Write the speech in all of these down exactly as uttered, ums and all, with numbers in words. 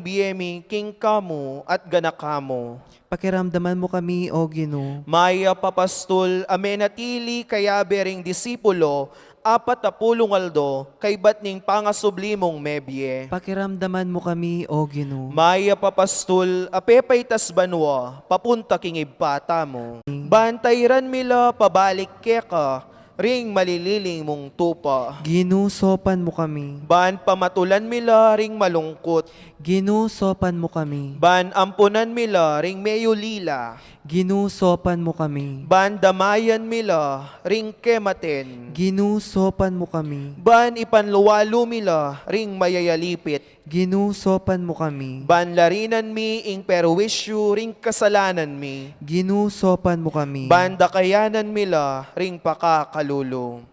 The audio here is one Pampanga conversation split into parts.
bie mi king kamu at ganaka mu. Pakiramdaman mu kami, O Ginu. Mayap a pastul a menatili kayabe ring disipulo apat a pulung aldo kaybat ning pangasubli mung mebie. Pakiramdaman mu kami, O Ginu. Mayap a pastul a pepaitas banua papunta king Ibpa tamu. Ban tairan mi la pabalik keka ring malililing mung tupa. Ginu, saupan mu kami. Ban pamatulan mi la ring malungkut. Ginu, saupan mu kami. Ban ampunan mi la ring meulila. Ginu, saupan mu kami. Ban damayan mi la ring kematen. Ginu, saupan mu kami. Ban ipanluwalu mi la ring mayayalipit. Ginu, saupan mu kami. Ban larinan mi ing perwisyu ring kasalanan mi. Ginu, saupan mu kami. Ban dakayanan mi la ring pakakalulu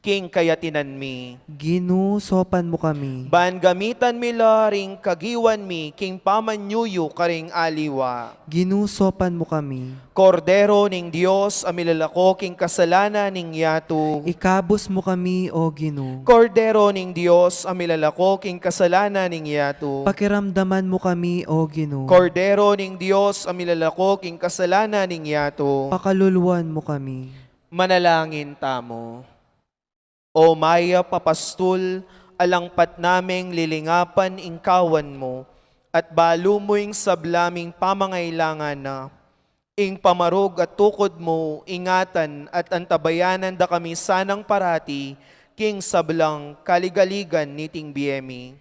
king kayatinan mi. Ginu, saupan mu kami. Ban gamitan mi la ring kagiwan mi king pamanyuyu karing aliwa. Ginu, saupan mu kami. Kordero ning Dios a milalako king kasalanan ning yatu. Ikabus mu kami, O Ginu. Kordero ning Dios a milalako king kasalanan ning yatu. Pakiramdaman mu kami, O Ginu. Kordero ning Dios a milalako king kasalanan ning yatu. Pakaluluan mu kami. Manalangin tamu. O mayap a pastul, alang patnaming lilingapan ing kawan mu, at balu mu ing sabla ming pamangailangan na. Ing pamarug at tukud mu, ingatan at antabayanan da kami sanang parati, king sablang kaligaligan niting bie mi.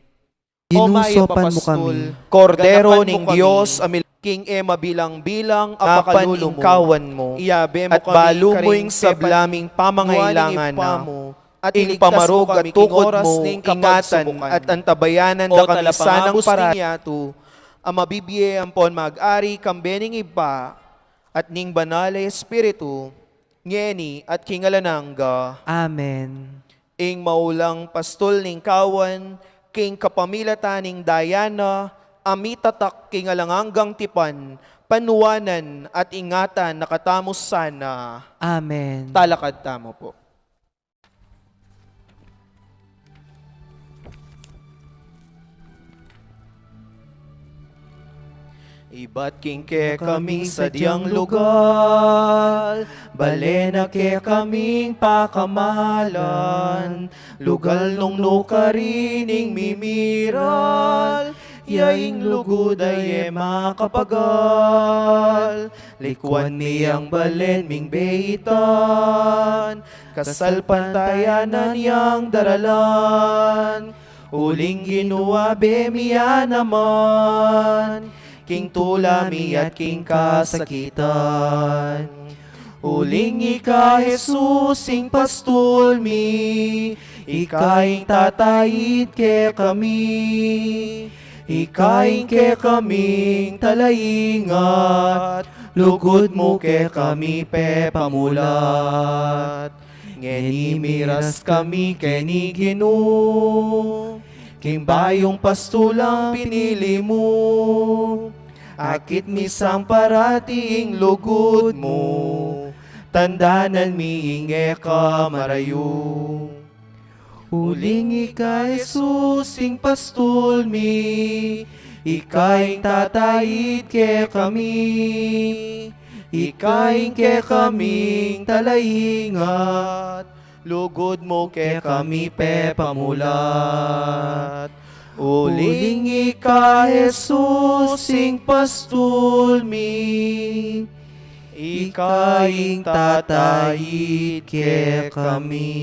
Ginu, saupan mu kami. Kordero ning Dios, a mil-, king e mabilang-bilang a pakalulu mu, ing kawan mu, iyabe mu at kami balu mu ing sabla ming pamangailangan na, ing pamarug at tukud mu, ingatan at antabayanan da kami sanang parati. Yatu, a mabibie ampon mag-ari kambe ning Ibpa at ning Banal a Espiritu, ngeni at king alang angga. Amen. Ing maulang pastul ning kawan, king kapamilatan ning daya na, a mitatak king alang anggang tipan, panuanan at ingatan na katamu sana. Amen. Talakad tamu pu. Ibat king kekaming sadyang lugal, bale na kekaming pakamalan, lugal nung nukarin ing mimiral, ya ing lugud a e makapagal, likuan mi yang balen ming beitan, kasalpantayanan yang daralan, uling Ginu, abe mi ya naman, king tula mi at king kasakitan. Uling ika, Jesus, ing pastul mi, ika ing tatait kekami, ika ing kekaming talaingat, lugud mu kekami pepamulat. Ngeni miras kami keni Ginu, king bayung pastulang pinili mu. Akit mi sang parati ing lugud mu, tandanan mi ing e ka marayu. Uling ika, Jesus, ing pastul mi, ika ing tatait kekami, ika ing kekaming talaingat, lugud mu kekami pepamulat. Uling ika, Jesus, ing pastul mi, ika ing tatait kekami.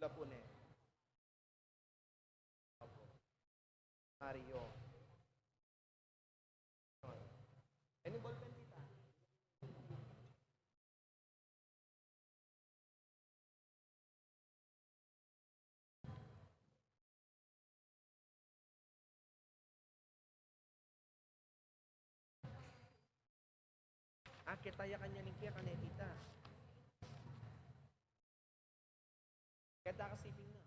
Kapune. Opo. Mario. Any ballpen kita? Ah, keta ya kanyan ing keka, ne kita. Keta ka siping na.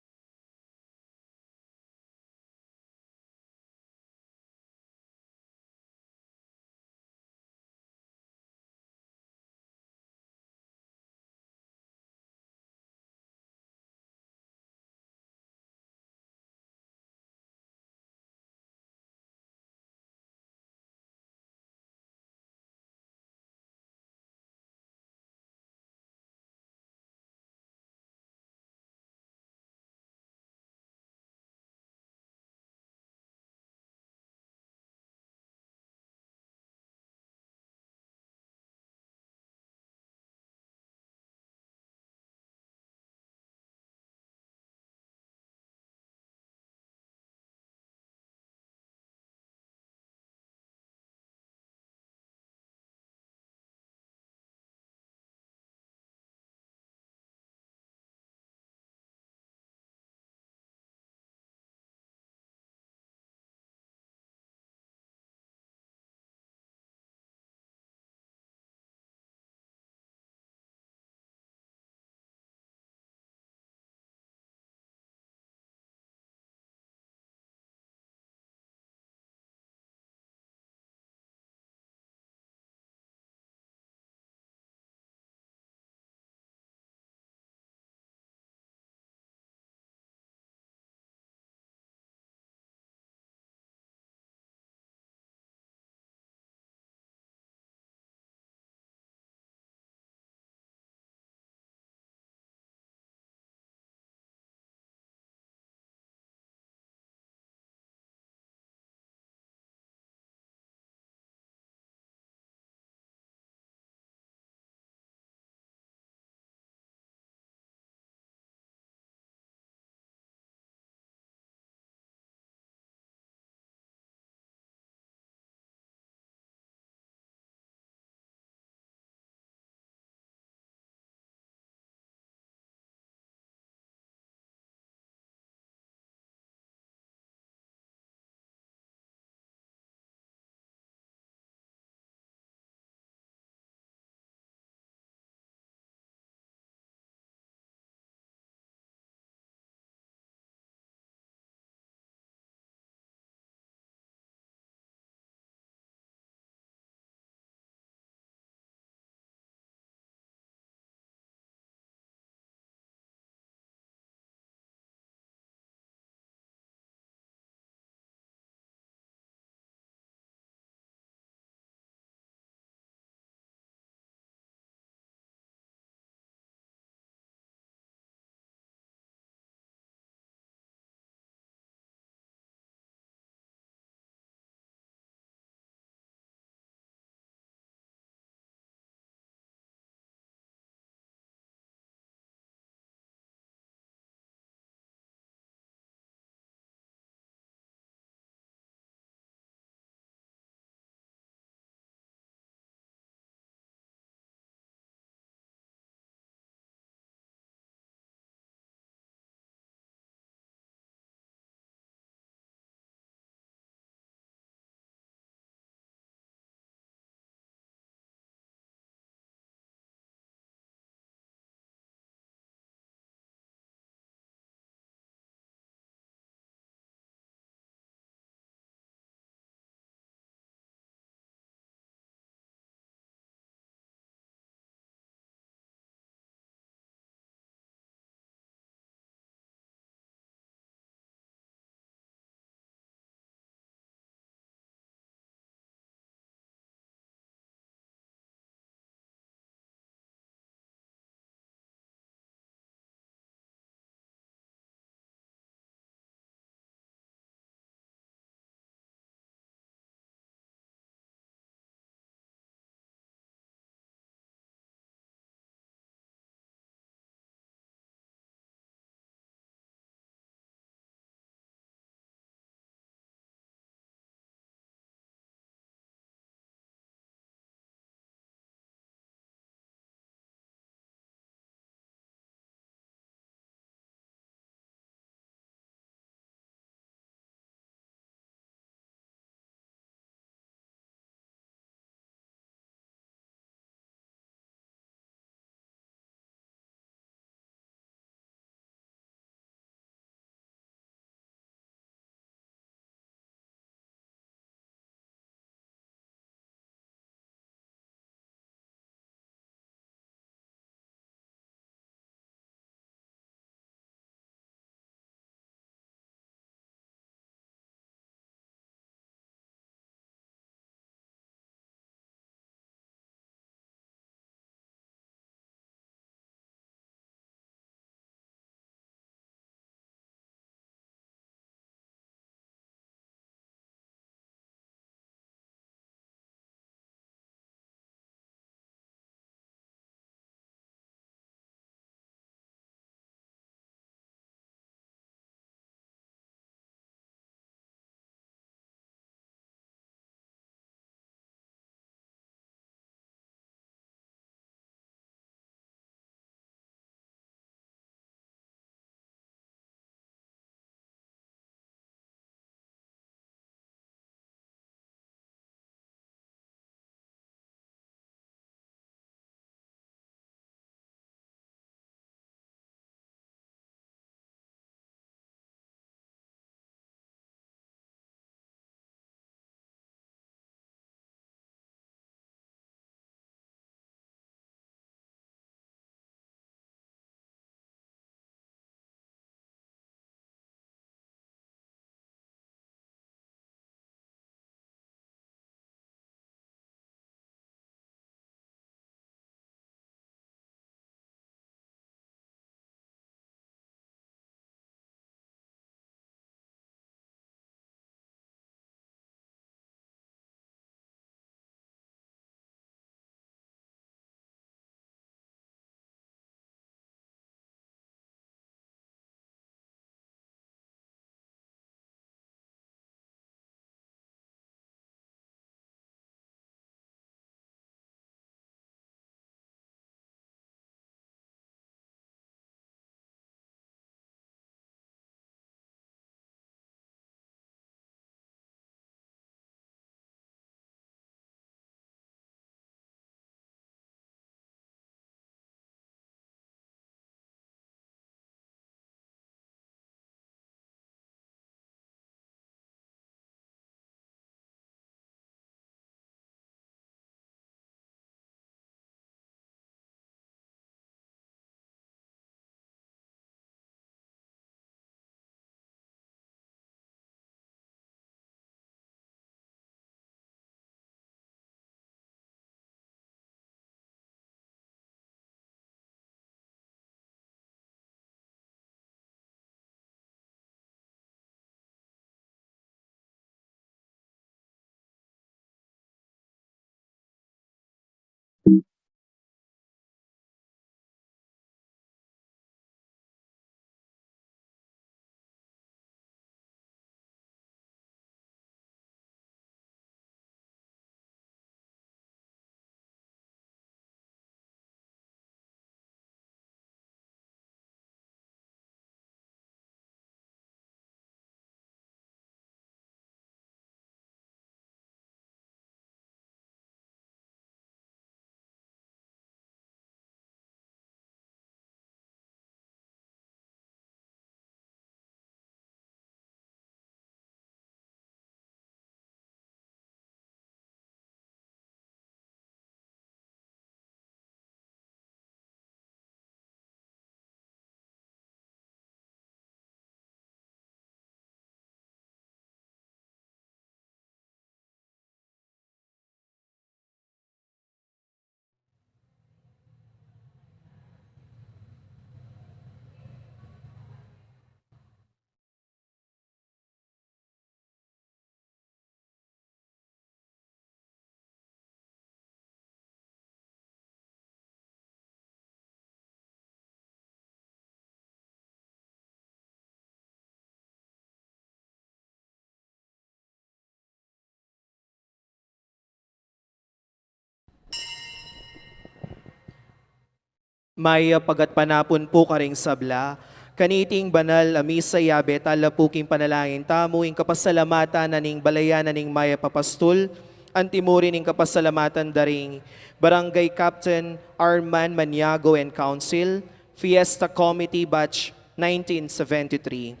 Mayap a gatpanapun pu karing sabla. Kaniting banal a misa, yabe tala pu king panalangin tamu ing kapasalamatan na ning balayan na ning Mayap a Pastul, antimurin ing kapasalamatan da ring Barangay Captain Arman Maniago and Council, Fiesta Committee Batch nineteen seventy-three.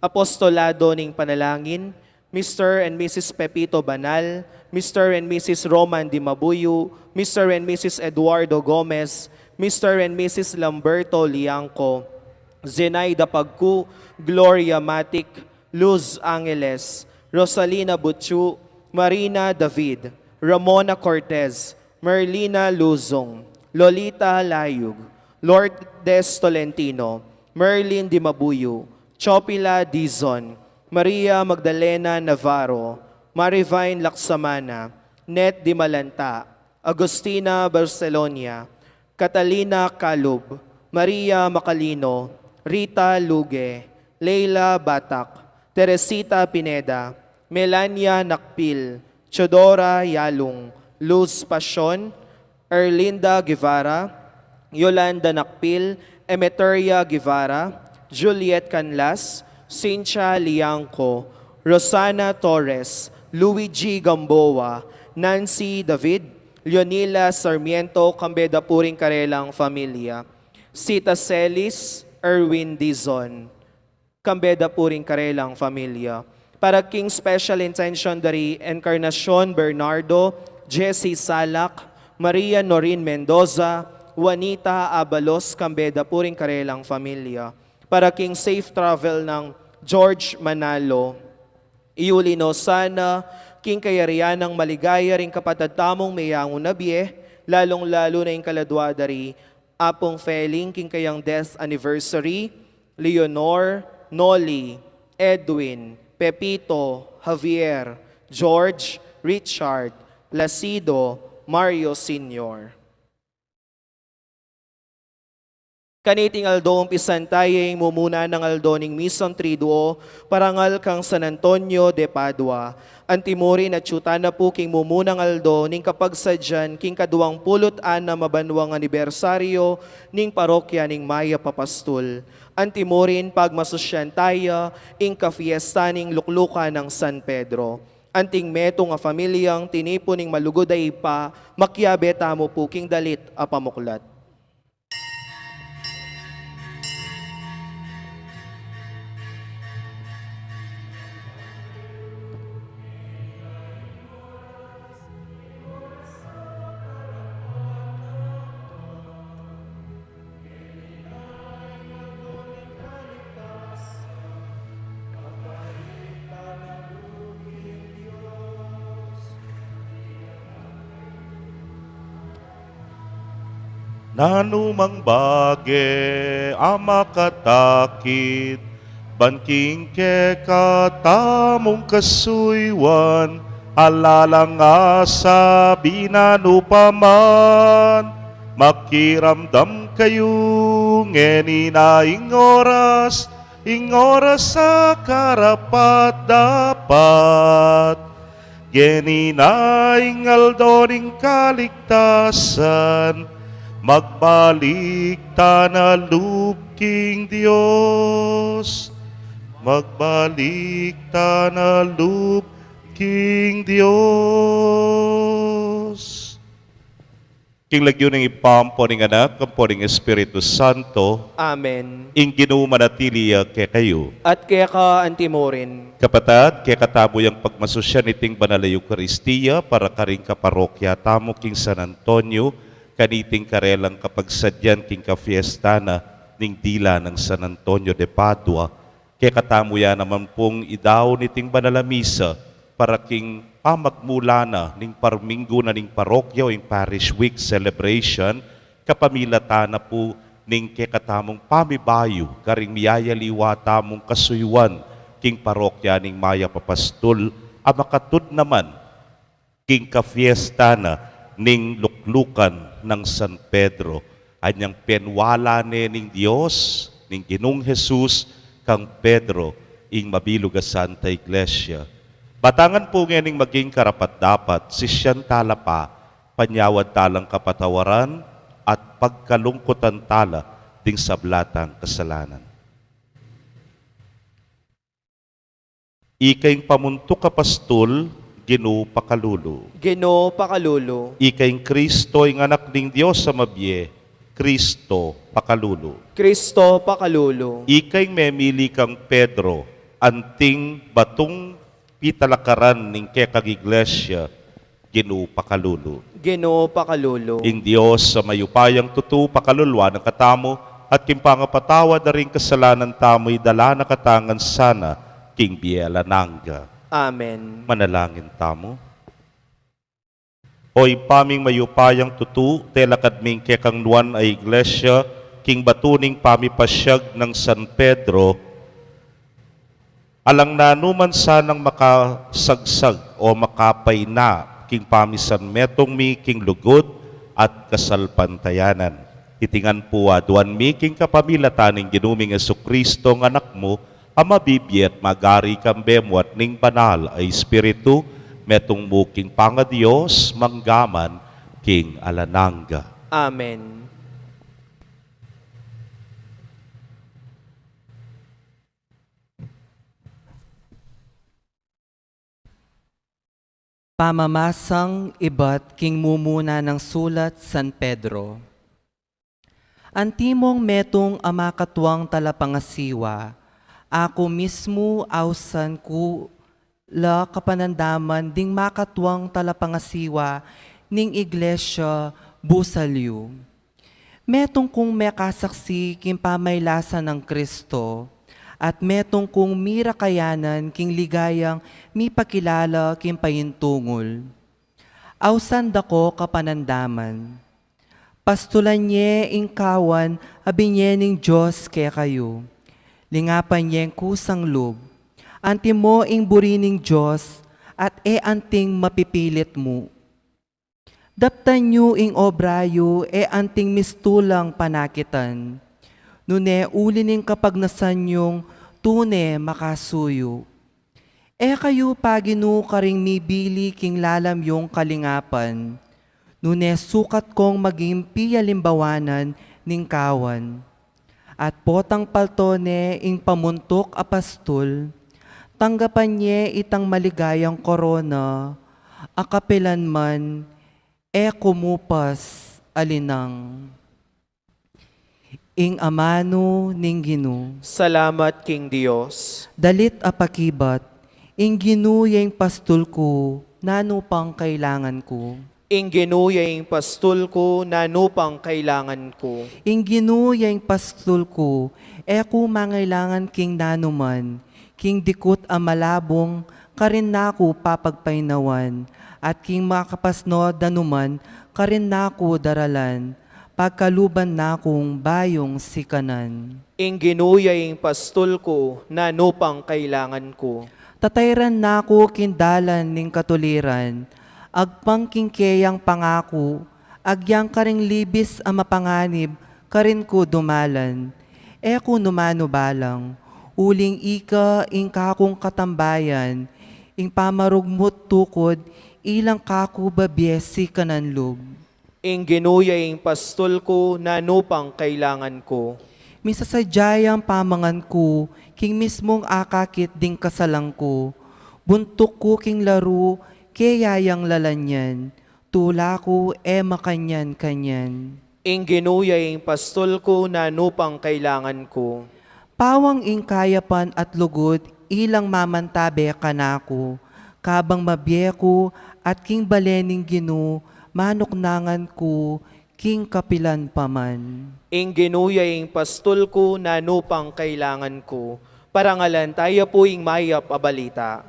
Apostolado ning Panalangin, Mister and Missus Pepito Banal, Mister and Missus Roman Dimabuyu, Mister and Missus Eduardo Gomez, Mister and Missus Lamberto Liangco, Zenaida Pagcu, Gloria Matic, Luz Angeles, Rosalina Butchu, Marina David, Ramona Cortez, Merlina Luzong, Lolita Layug, Lourdes Tolentino, Merlin Dimabuyu, Chopila Dizon, Maria Magdalena Navarro, Marivine Laksamana, Net Dimalanta, Agustina Barcelonia, Catalina Calub, Maria Macalino, Rita Luge, Leila Batak, Teresita Pineda, Melania Nakpil, Chodora Yalung, Luz Pasion, Erlinda Guevara, Yolanda Nakpil, Emeteria Guevara, Juliet Canlas, Cynthia Liangco, Rosana Torres, Luigi Gamboa, Nancy David, Leonila Sarmiento, kambe da pu ring karelang familia. Sita Celis, Erwin Dizon, kambe da pu ring karelang familia. Para king special intention da ri Encarnacion Bernardo, Jessie Salak, Maria Norin Mendoza, Juanita Abalos, kambe da pu ring karelang familia. Para king safe travel nang George Manalo, iuli no sana king kayarian nang maligaya ring kapatad tamung meyangu na bie, lalung-lalu na ing kaladua da ri Apung Feling king kayang death anniversary, Leonor, Noli, Edwin, Pepito, Javier, George, Richard, Placido, Mario Senior. Kaniting aldo umpisan taya ing mumuna nang aldo ning Misang Triduo, parangal kang San Antonio de Padua. Antimurin atyu tana pu king mumunang aldo ning kapagsadyan king kaduang pulu't anam a banwang anibersaryo ning parokya ning Mayap a Pastul. Antimurin pagmasusyan taya ing kafiesta ning luklukan nang San Pedro. Anting metung a familiang tinipun ning malugud a Ibpa, makiabe tamu pu king dalit a pamuklat. Nanu mang bage a makatakit, ban king kekatamung kasuyuan, ala lang asabi nanu pa man, makiramdam kayu, ngeni na ing oras, ing oras a karapat-dapat. Ngeni na ing aldo ning kaligtasan, magbalik tana lub king Dios, magbalik tana lub king Dios. King lagyu ning Ibpa, ampo ning Anak, ampo ning Espiritu Santo. Amen. Ing Ginu manatili ya kekayu. At keka antimurin. Kapatad, kekatamu yang pagmasusyan iting banal a Eukaristia para karing kaparokya tamu king San Antonio, kaniting karelang kapagsadyan king kafiesta na ning dila nang San Antonio de Padua. Kekatamu ya naman pung idaun iting banal a misa para king pamagmula na ning parminggu na ning parokya o ing Parish Week celebration, kapamilatan na pu ning kekatamung pamibayu karing miyayaliwa tamung kasuyuan king parokya ning Mayap a Pastul a makatud naman king kafiesta na ning luklukan nang San Pedro, anyang penwala ne ning Dios, ning Ginung Jesus, kang Pedro, ing mabilug a Santa Iglesia. Batangan pu ngening maging karapat-dapat, sisyan tala pa, panyawad talang kapatawaran, at pagkalungkutan tala ding sabla tang kasalanan. Ika ing pamuntuk a pastul, Ginu pakalulu. Ginu pakalulu. Ika ing Kristo, ing Anak ning Dios a mabie, Kristo pakalulu. Kristo pakalulu. Ika ing memili kang Pedro, anting batung pitalakaran ning kekang iglesia, Ginu pakalulu. Ginu pakalulu. Ing Dios a mayupayang tutu pakaluluan na katamu, at king pangapatawad da ring kasalanan tamu, idala na katamu ngan sana king bie alang angga. Amen. Manalangin tamu. O Ibpa ming mayupayang tutu, telakad mi ing kekang nuan a iglesia king batu ning pamipasyag nang San Pedro, alang nanuman sanang makasagsag o makapaina king pamisanmetung mi king lugud at kasalpantayanan. Iti ngan pu aduan mi king kapamilatan ning Ginu ming Jesucristo, ing Anak mu, a mabibie at magari kambe mu at ning Banal a Espiritu, metung mu king pangaDios, mangga man king alang angga. Amen. Pamamasang ibat king mumuna nang sulat San Pedro. Antimong metung a makatuang talapangasiwa, aku mismu ausan ku la kapanandaman ding makatuang talapangasiwa ning iglesia busal yu. Metung kung mekasaksi king pamailasan nang Kristo, at metung kung mirakayanan king ligayang mipakilala king paintungul. Ausan da ko kapanandaman. Pastulan ye ing kawan a binie ning Dios kekayu. Lingapan yeng kusang lub. Antimo ing buri ning Dios, at e anting mapipilit mu. Daptan yu ing obra yu, e anting mistulang panakitan. Nune uli ning kapagnasan yung tune makasuyu. E kayu paginu karing mibili king lalam yung kalingapan. Nune sukat kong maging pialimbawanan ning kawan. At potang palto ne ing pamuntuk a pastul, tanggapan ye itang maligayang korona, a kapilan man e kumupas alinang. Ing amanu ning Ginu. Salamat king Dios. Dalit a pakibat, ing Ginu ya ing pastul ku, nanu pang kailangan ku. Ing Ginu ya ing pastul ku, nanu pang kailangan ku. Ing Ginu ya ing pastul ku, e ku mangailangan king nanuman, king dikut a malabung, karin na ku papagpainawan, at king makapasnud a numan, karin na ku daralan, pagkaluban na kung bayung sikanan. Ing Ginu ya ing pastul ku, nanu pang kailangan ku. Tatairan na ku king dalan ning katuliran, agpang king keyang pangaku, agyang karing libis a mapanganib, karin ku dumalan. E ku numanu balang, uling ika ing kakung katambayan, ing pamarugmut tukud, ilang kaku babie sikanan lub. Ing Ginu ya ing pastul ku, nanu pang kailangan ku. Misasadya yang pamangan ku, king mismung akakit ding kasalang ku. Buntuk ku king laru, keya yang lalanyan. Tula ku, e makanyan-kanyan. Ing Ginu ya ing pastul ku, nanu pang kailangan ku. Pawang ing kayapan at lugud, ilang mamantabe kanaku. Kabang mabie ku, at king bale ning Ginu, manuknangan ku, king kapilan pa man. Ing Ginu ya ing pastul ku, nanu pang kailangan ku. Parangalan taya pu ing mayap a balita.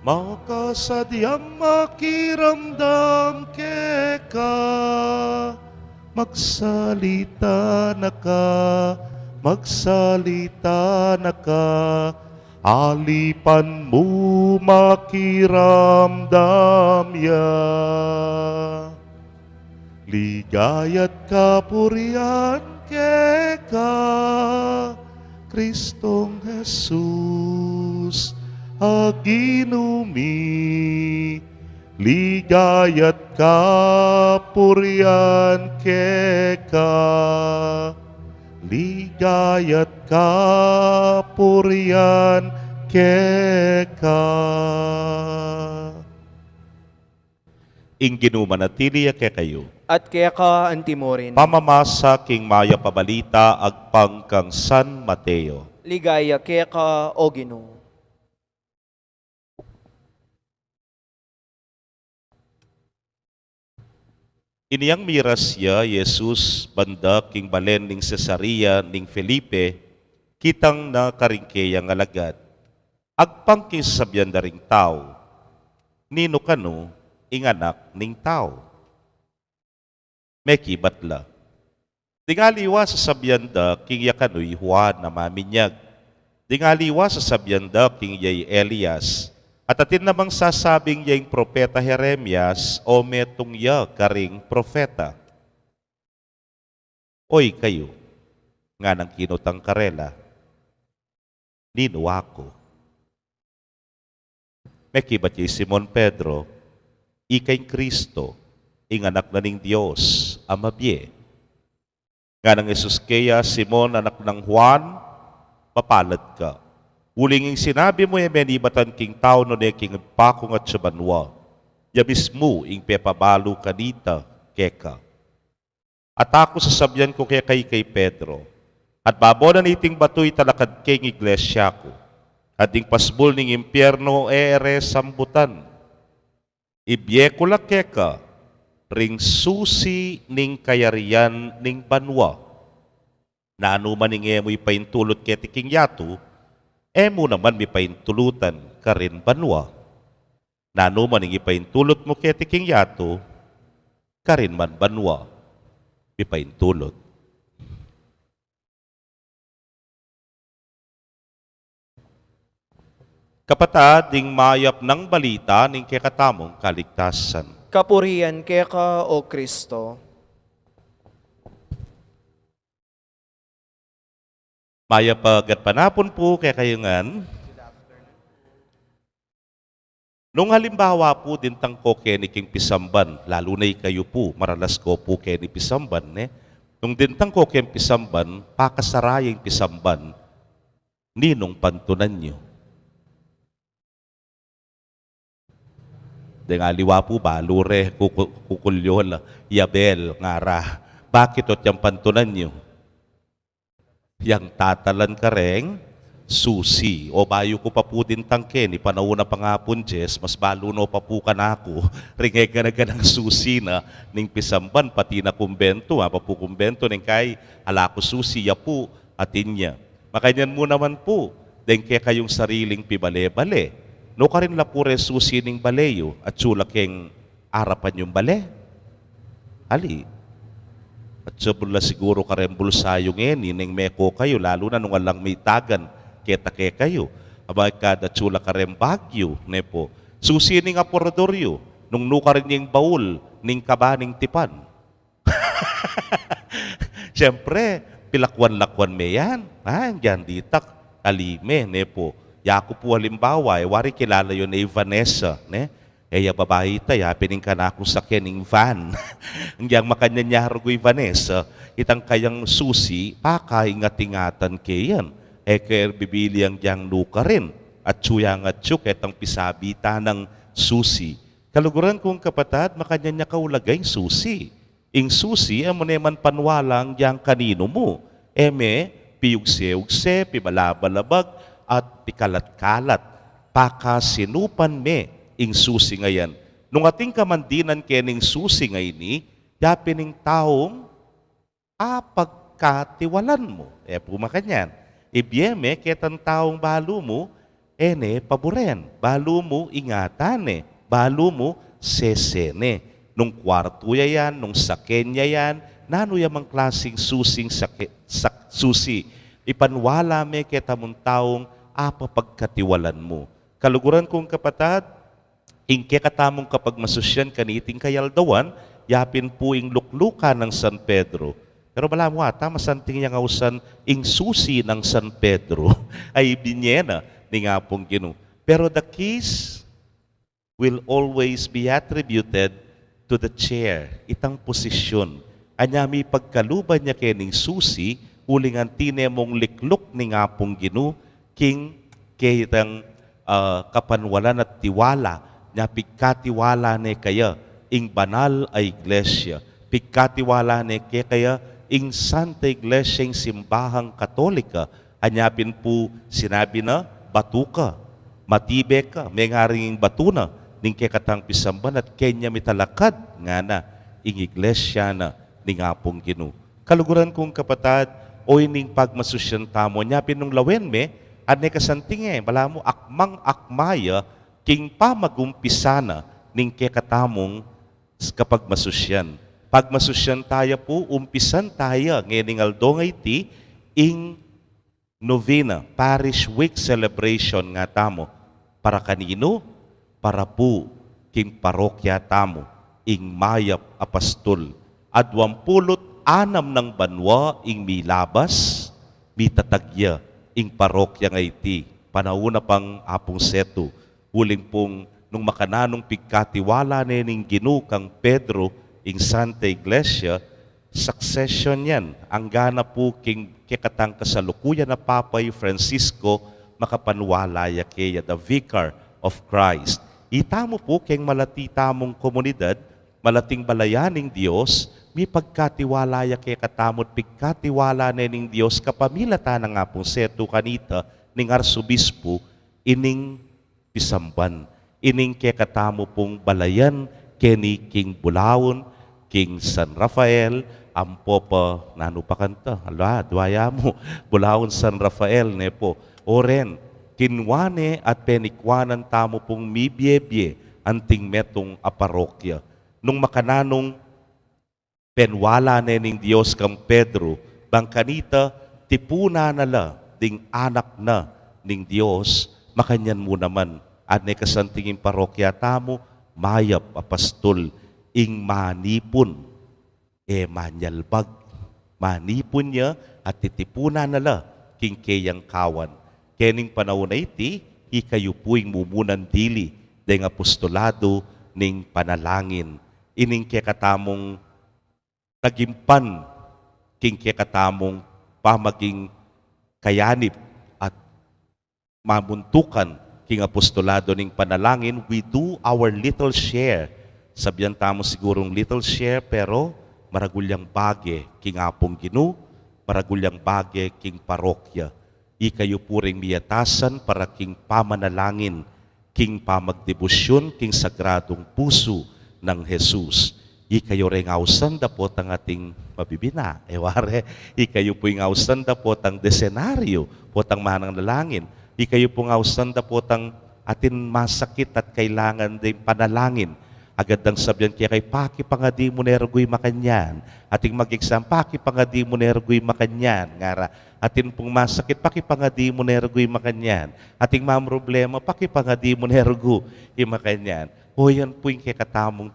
Makasadyang makiramdam keka, magsalita na ka, magsalita na ka, alipan mu makiramdam ya. Ligaya't kapurian keka, Kristong Jesus, a Ginu mi. Ligaya't kapurian keka, ligaya't kapurian keka. Ing Ginu manatili ya kekayu. At keka antimurin. Pamamasa king mayap a balita agpang kang San Mateo. Ligaya keka, O Ginu. Inyang miras ya Jesus banda king balen ning Cesarea ning Felipe, kitang na karing keyang alagad. Agpang king sasabian da ring tau, "Ninu kanu ing Anak ning Tau?" Mekibat la, "Ding aliwa sasabian da king ya kanu i Juan a Maminyag. Ding aliwa sasabian da king ya i Elias. At atin namang sasabing ya ing propeta Jeremias o metung ya karing propeta." "O ikayu," nganang kinutang karela, "ninu aku?" Mekibat ya i Simon Pedro, "Ika ing Kristo, ing Anak na ning Dios a mabie." Nganang Jesus keya, "Simon, anak nang Juan, mapalad ka. Uling ing sinabi mu e menibatan king tau, nune king Ibpa kung atsu banua. Ya mismu ing pepabalu kanita keka. At aku, sasabian ku keka, ika i Pedro, at babo na niting batu italakad ke ing iglesia ku, at ding pasbul ning impiernu e re sambutan. Ibie ku la keka ring susi ning kayarian ning banua. Nanu man ing e mu ipaintulut keti king yatu, e mu naman mipaintulutan karin banua. Nanu man ing ipaintulut mu keti king yatu, karin man banua mipaintulut." Kapatad, ing mayap nang balita ning kekatamung kaligtasan. Kapurian keka, O Kristo. Mayap a gatpanapun pu kekayu ngan. Nung halimbawa pu, dintang ko keni king pisamban, lalu na ikayu pu, maralas ko pu keni pisamban, ne? Nung dintang ko keng pisamban, pakasara ya ing pisamban, "Ninung pantunan yu?" Deng aliwa pu, balu re, kuku-, kukulyo la, "Yabel," ngara. "Bakit, o't yang pantunan yu?" "Yang tatalan kareng susi." O bayu ku pa pu dintang keni, panaun na pa nga pung Dies, mas balu no pa pu kanaku ring e gana-ganang susi na ning pisamban, pati na kumbentu, apa pu kumbentu, neng kai, "Ala ku susi." "Ya pu," atin ya. Makanyan mu naman pu deng kekayung sariling pibale-bale. Nukarin la pu re susi ning bale yu, atsu la keng arapan yung bale? Ali. Atsu la siguru kareng bulsa yu ngeni neng meko kayu, lalu na nung alang mitagan keta kekayu. Aba, ikad atsu la kareng bag yu, ne pu. Susi ning aparador yu, nung nukarin ya ing baul ning kaba ning tipan. Siyempre, pilakwan-lakwan me yan. Ah, yang ditak, ali me, ne pu. Yaku pu alimbawa, e, wari kilala yu ne i Vanessa, ne? E, ya babai ita, ya pin ing kanakung sakyan ing van. Yang makanyan ya rugu i Vanessa, itang kayang susi, pakaingat-ingatan ke yan. E ke bibili yang yang nukarin. Atsu yang atsu, ketang pisabi tanang susi. Kaluguran kung kapatad, makanyan ya kaulaga ing susi. Ing susi, e mu ne man panwalang yang kaninu mu. E me piugse-ugse, pibalabalabag, at pikalat-kalat. Pakasinupan me ing susi ngayan. Nung atin ka man dinan keni ing susi ngeni, ya pin ing taung apagkatiwalan mu. E pu makanyan. Ibie me ketang taung balu mu, E ne paburen, balu mu ingatan ne, balu mu sese ne. Nung kwartu ya yan, nung saken ya yan, nanu ya mang klasing susing sake, sak, susi, ipanwala me keta mung taung apapagkatiwalan mu. Kaluguran kung kapatad, ing kekatamung kapagmasusyan kaniting kayaldawan, yapin pu ing luklukan nang San Pedro. Pero balamu ata masanting yang ausan ing susi nang San Pedro ay binye na ning Apung Ginu. Pero the keys will always be attributed to the chair, itang posisyon. Anya mipagkaluban ya kening susi, uling anti ne mung likluk ning Apung Ginu, king ketang, ah, kapanwalan at tiwala, nya pigkatiwala ne kaya ing banal a iglesia, pigkatiwala ne kekaya ing Santa Iglesia, ing simbahang Katolika, anya pin pu sinabi na, batu ka, matibe ka, mengaring batu na ning kekatang pisamban at kenya mitalakad, ngana, ing iglesia na ning Apung Ginu. Kaluguran kung kapatad, o ining pagmasusyan tamu, nya pin nung lawen me, at ne kasanting e, balamu akmang-akma ya king pamagumpisa na ning kekatamung kapagmasusyan. Pagmasusyan taya pu, umpisan taya ngening aldo ngeni iti ing novena, Parish Week celebration ngatamu. Para kaninu? Para pu king parokya tamu, ing mayap a pastul. Aduang pulu't anam nang banua ing milabas, mitatag ya ing parokya ngeni. Panaun na pang Apung Setu, uling pung nung makananung pigkatiwala ne ning Ginu kang Pedro ing Santa Iglesia, succession yan. Anggana pu king kekatang kasalukuyan a Papa i Francisco, makapanwala ya keya, the Vicar of Christ. Itamu pu keng malati tamung komunidad, malating balayan ning Dios, mipagkatiwala ya kekatamu't pigkatiwala ne ning Dios kapamilatan nang Apung Setu kanita ning Arsobispu, ining pisamban. Ining kekatamu pung balayan keni king bulaun, king San Rafael, ampo pa nanu pa kanta, ala, dua ya mu, bulaun San Rafael, ne pu. O ren, kinua ne at penikuanan tamu pung mibie-bie anting metung a parokya. Nung makananung penwala ne ning Dios kang Pedro, bang kanita tipunan na la ding anak na ning Dios, makanyan mu naman, at ne kasanting ing parokya tamu, mayap a pastul, ing manipun, e manyalbag. Manipun ya at titipunan na la king keyang kawan. Kening panaun a iti, ikayu pu ing mumunan dili deng apostolado ning panalangin. Ining kekatamung tagimpan king kekatamung pamaging kayanib at mamuntukan king apostolado ning panalangin, we do our little share. Sabian tamu sigurung little share, pero maragul yang bage king Apung Ginu, maragul yang bage king parokya. Ikayu pu ring miyatasan para king pamanalangin, king pamagdebosyon king Sagradung Pusu nang Jesus. Ikayu ring ausan da potang ating mabibina, e ware, ikayu pu ing ausan da potang desenaryo, potang mananalangin, ikayu pu ing ausan da potang atin masakit at kailangan ding panalangin. Agad dang sabian kekayu, pakipangadi mu ne rugu i makanyan. Ating mag-exam, pakipangadi mu ne rugu i makanyan. Ngara, atin pung masakit, pakipangadi mu ne rugu i makanyan. Ating mamroblema, pakipangadi mu ne rugu i makanyan. O yan pu ing kekatamung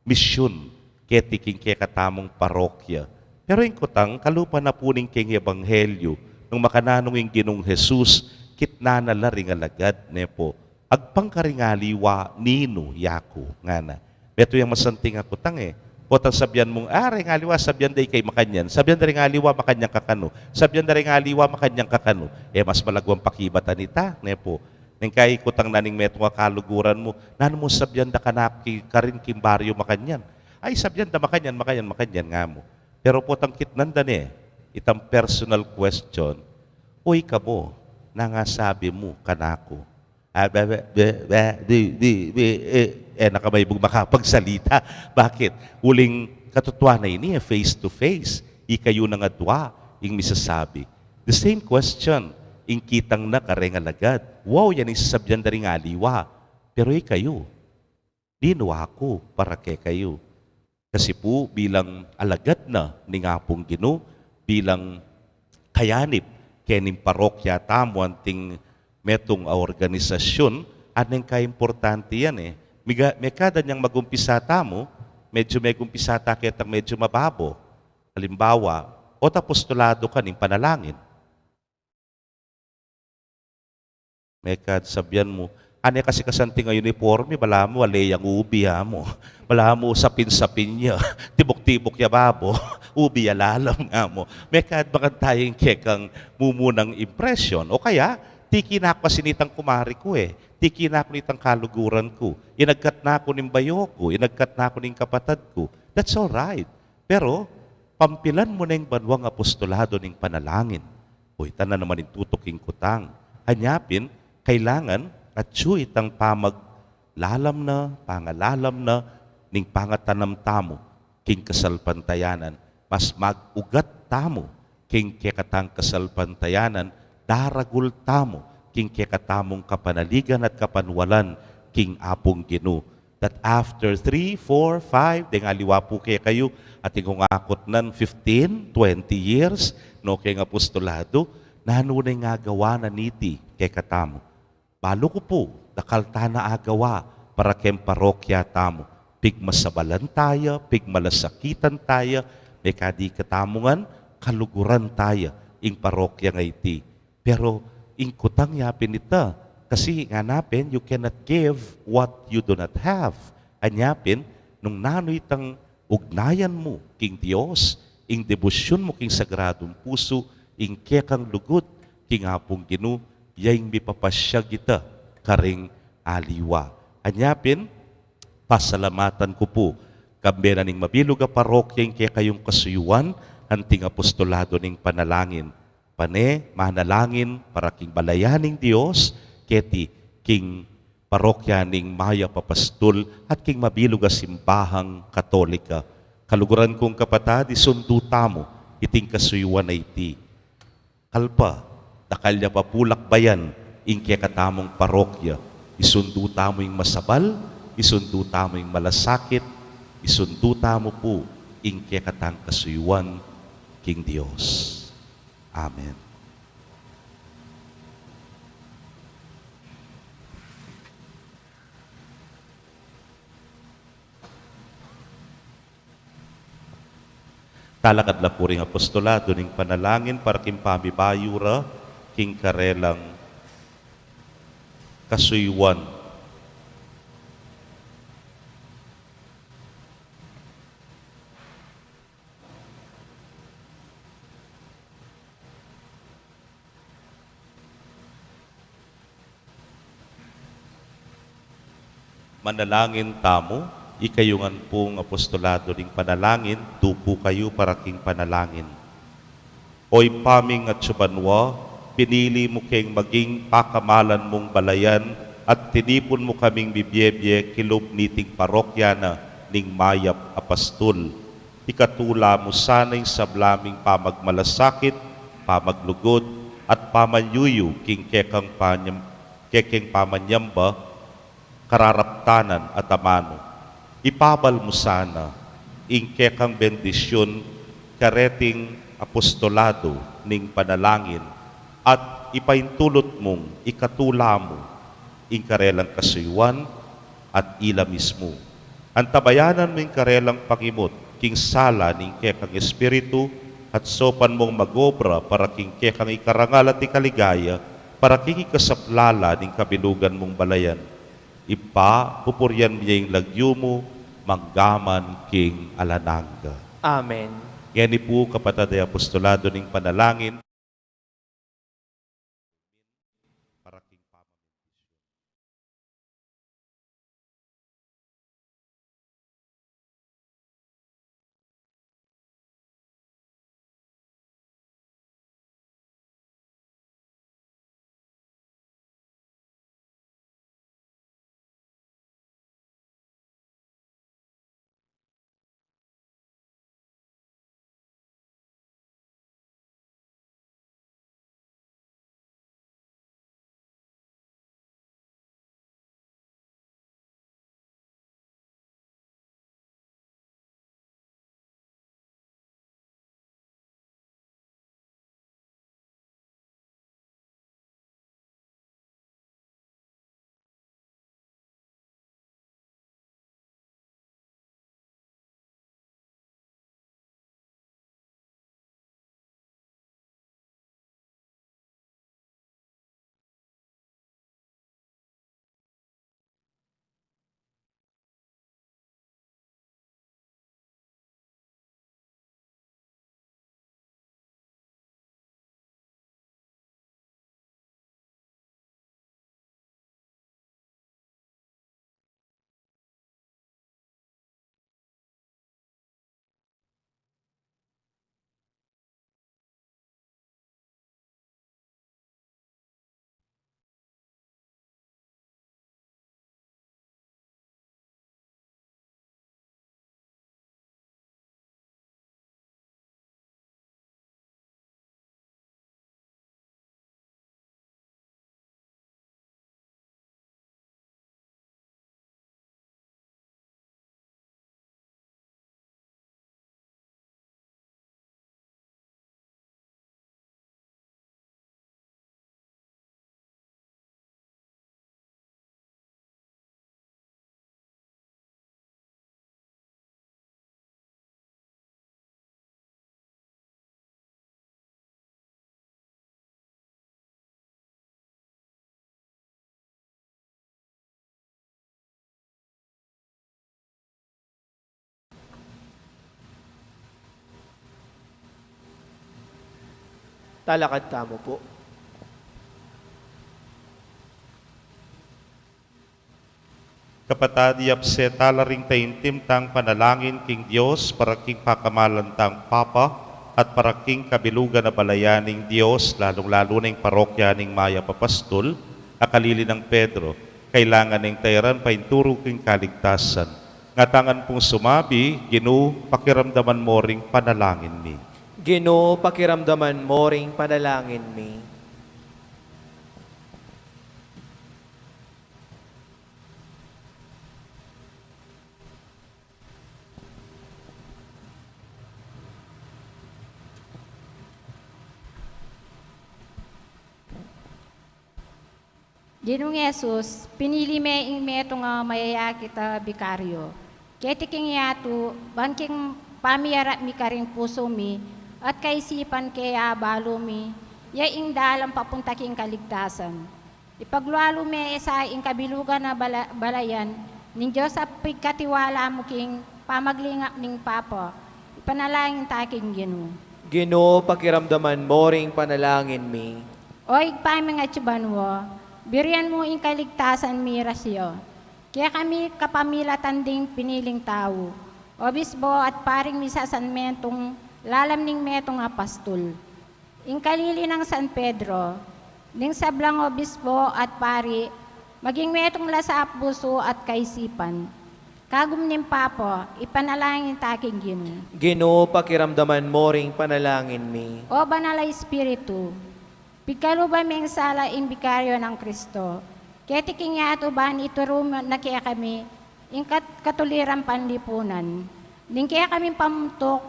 misyun keti king kekatamung parokya. Pero ing kutang, kalupa na pu ning keng ebanghelyu, nung makananung ing Ginung Jesus, kitnan na la ring alagad, ne pu, agpang ka ring aliwa, ninu, yaku, ngana. Metung yang masanting a kutang e. Potang sabian mung, ah, ring aliwa, sabian da ikay makanyan. Sabian da ring aliwa, makanyan ka kanu. Sabian da ring aliwa, makanyan ka kanu. E mas malagwang pakibatan ita, ne pu. Neng kai kutang na ning metung a kaluguran mu, nanu mu sabian da kanaku ki-, karin king baryu makanyan? Ay, sabian da makanyan, makanyan, makanyan, nga mu. Pero potang kitnan da ne itang personal question, o ikamu, nanu ing sabi mu kanaku? Ah, be, be, be, be, di, di, di, e, e na ka maibug makapagsalita. Bakit? Uling katutuan na ini, e, face to face. Ikayu nang adwa ing misasabi. The same question, ing kitang na kareng alagad. Wow, yan ing sasabian da ring aliwa. Pero ikayu, ninu aku para kekayu? Kasi pu, bilang alagad na ning Apung Ginu, bilang kayanip kening parokya tamu, anting metung a organisasyun, aneng kaimportante yan e. Miga-, mekad anyang magumpisa tamu, medyu megumpisa ta ketang medyu mababo. Alimbawa, o, apostolado ka ning panalangin. Mekad sabian mu, ane kasi kasanting a uniporme, balamu ale yang ubi, amu. Balamu sapin-sapin ya, tibuk-tibuk ya babo, ubi ya lalam, amu. Mekad makantaing kekang mumunang impresyon. O kaya, tiki na ku kasi nitang kumari ku e, tiki na ku nitang kaluguran ku, inagkat na ku ning bayo ku, inagkat na ku ning kapatad ku. That's all right. Pero, pampilan mu neng banwang apostolado ning panalangin. O, ita na naman ing tutuking kutang. Anya pin, kailangan atyu itang pamaglalam na, pangalalam na, ning pangatanam tamu king kasalpantayanan. Mas mag-ugat tamu king kekatang kasalpantayanan, daragul tamu king kekatamung kapanaligan at kapanwalan king Apung Ginu. That after three, four, five, deng aliwa pu kekayu, atin kung akutnan fifteen, twenty years, no, keng apostolado, nanu na ing agawa na niti kekatamu? Balu ku pu, dakal ta na agawa para keng parokya tamu. Pigmasabalan taya, pigmalasakitan taya, mekadi katamu ngan, kaluguran taya ing parokya a iti. Pero ing kutang ya pin ita, kasi ngana pin, you cannot give what you do not have. Anya pin, nung nanu itang ugnayan mu king Dios, ing debosyun mu king Sagradung Pusu, ing kekang lugud king Apung Ginu, ya ing mipapasyag ita karing aliwa. Anya pin, pasalamatan ku pu, kambe na ning mabilug a parokya ing kekayung kasuyuan, anting apostolado ning panalangin. Pane, manalangin para king balayan ning Dios, keti king parokya ning Mayap a Pastul at king mabilug a simbahang Katolika. Kaluguran kung kapatad, isundu tamu iting kasuyuan a iti. Kalpa, dakal ya pa pu lakbayan ing kekatamung parokya. Isundu tamu ing masabal, isundu tamu ing malasakit, isundu tamu pu ing kekatang kasuyuan king Dios. Amen. Talakad la pu ring apostolado ning panalangin para king pamibayu ra king karelang kasuyuan. Manalangin tamu, ikayu ngan pung apostolado ning panalangin, dupu kayu para king panalangin. O Ibpa ming atsu banua, pinili mu keng maging pakamalan mung balayan at tinipun mu kaming mibiebie kilub niting parokya na ning Mayap a Pastul. Ikatula mu sana ing sabla ming pamagmalasakit, pamaglugud, at pamanyuyu king kekang panyam-, kekeng pamanyamba, kararaptanan at amanu. Ipabal mu sana ing kekang bendisyun kareting apostolado ning panalangin, at ipaintulut mung ikatula mu ing karelang kasuyuan at ila mismu. Antabayanan mu ing karelang pangimut king sala ning kekang espiritu, at saupan mung magobra para king kekang ikarangal at ikaligaya, para king ikasaplala ning kabilugan mung balayan. Ibpa, pupurian mi ya ing lagyu mu, mangga man king alang angga. Amen. Ngeni pu, kapatad, e apostolado ning panalangin. Para king pamamendisyon. Talakad tamu pu. Kapatad, yapse tala ring taimtim tang panalangin king Dios para king pakamalan tang Papa at para king kabilugan a balayan ning Dios, lalung-lalu na ing parokya ning Mayap a Pastul a Kalili nang Pedro. Kailangan neng tayaran painturu king kaligtasan. Ngatanan pung sumabi, Ginu, pakiramdaman mo ring panalangin mi. Ginu, pakiramdaman mo ring panalangin mi. Ginung Jesus, pinili me ing metung a mayayakit a bikaryo. Keti king yatu, ban king pamiyarap mi karing pusu mi, at kaisipan ke abalu mi, ya ing dalan papunta king kaligtasan. Ipaglualu me sa ing kabilugan a bala-, balayan ning Dios a pigkatiwala mu king pamaglingap ning Papa. Ipanalangin ta king Ginu. Ginu, pakiramdaman mo ring panalangin mi. O Ibpa ming atsu banua, burian mu ing kaligtasan miras ya kekami kapamilatan ding piniling tau, obispo at paring misasanmentung lalam ning metung a pastul. Ing Kalili nang San Pedro, ning sablang obispo at pari, maging metung la sa pusu at kaisipan. Kagum ning Papa, ipanalangin ta king Ginu. Ginu, pakiramdaman mo ring panalangin mi. O Banal a Espiritu, pigkaluban meng sala ing bikaryo nang Kristo. Keti king yatu ban ituru na kekami ing kat-, katuliran panlipunan. Ning kekaming pamuntuk,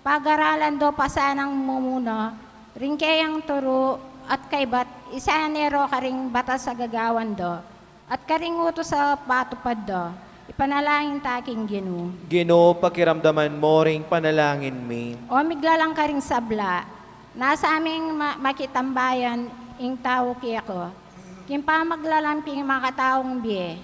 pagaralan do pa sanang mumuna ring keyang turu at kaybat isane ro karing batas a gagawan da at karing utus a patupad da. Ipanalangin ta king Ginu. Ginu, pakiramdaman mo ring panalangin mi. O miglalang karing sabla, nasa ming ma-, makitambayan ing tau keka king pamaglalam king makataung bie.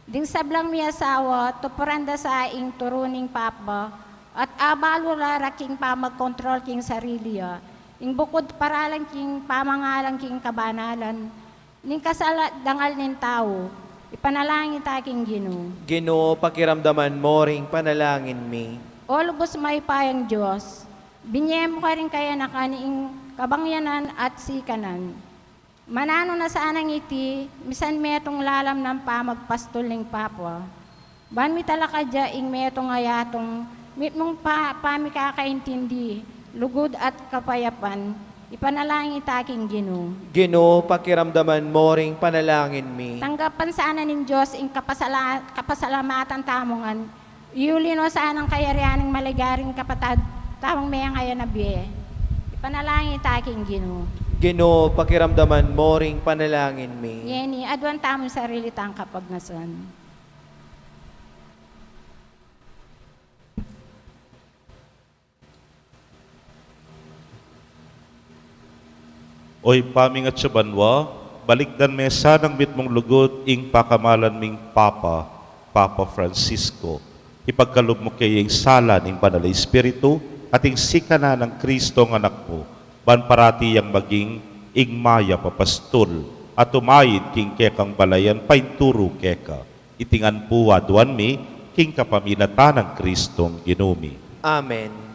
Ding sablang miasawa, tuparan da sa ing turu ning Papa, at abalu la ra king pamagkontrol king sarili ya, ing bukud paralan king pamangalang king kabanalan ning kasal at dangal ning tau. Ipanalangin ta king Ginu. Ginu, pakiramdaman mo ring panalangin mi. O lubus mayupayang Dios, binie mu karing kayanakan ing kabangyanan at sikanan. Mananu na sanang iti, misan metung lalam nang pamagpastul ning Papa. Ban mitalakad ya ing metung a yatung mitmung pa-, pamikakaintindi, lugud at kapayapan, ipanalangin ta king Ginu. Ginu, pakiramdaman mo ring panalangin mi. Tanggapan sana ning Dios ing kapasala-, kapasalamatan tamu ngan, iuli no sanang kayarian ning maligaring kapatad tamung mengayan a bie. Ipanalangin ta king Ginu. Ginu, pakiramdaman mo ring panalangin mi. Ngeni, aduan tamu sarili tang kapagnasan. O Ibpa ming atsu banua, balikdan me sanang mitmung lugud ing pakamalan ming Papa, Papa Francisco. Ipagkalub mu kaya ing sala ning Banal a Espiritu at ing sikanan nang Kristong Anak mu, ban parati yang maging ing mayap a pastul at umaid king kekang balayan painturu keka. Iti ngan pu aduan mi king kapamilatan nang Kristong Ginu mi. Amen.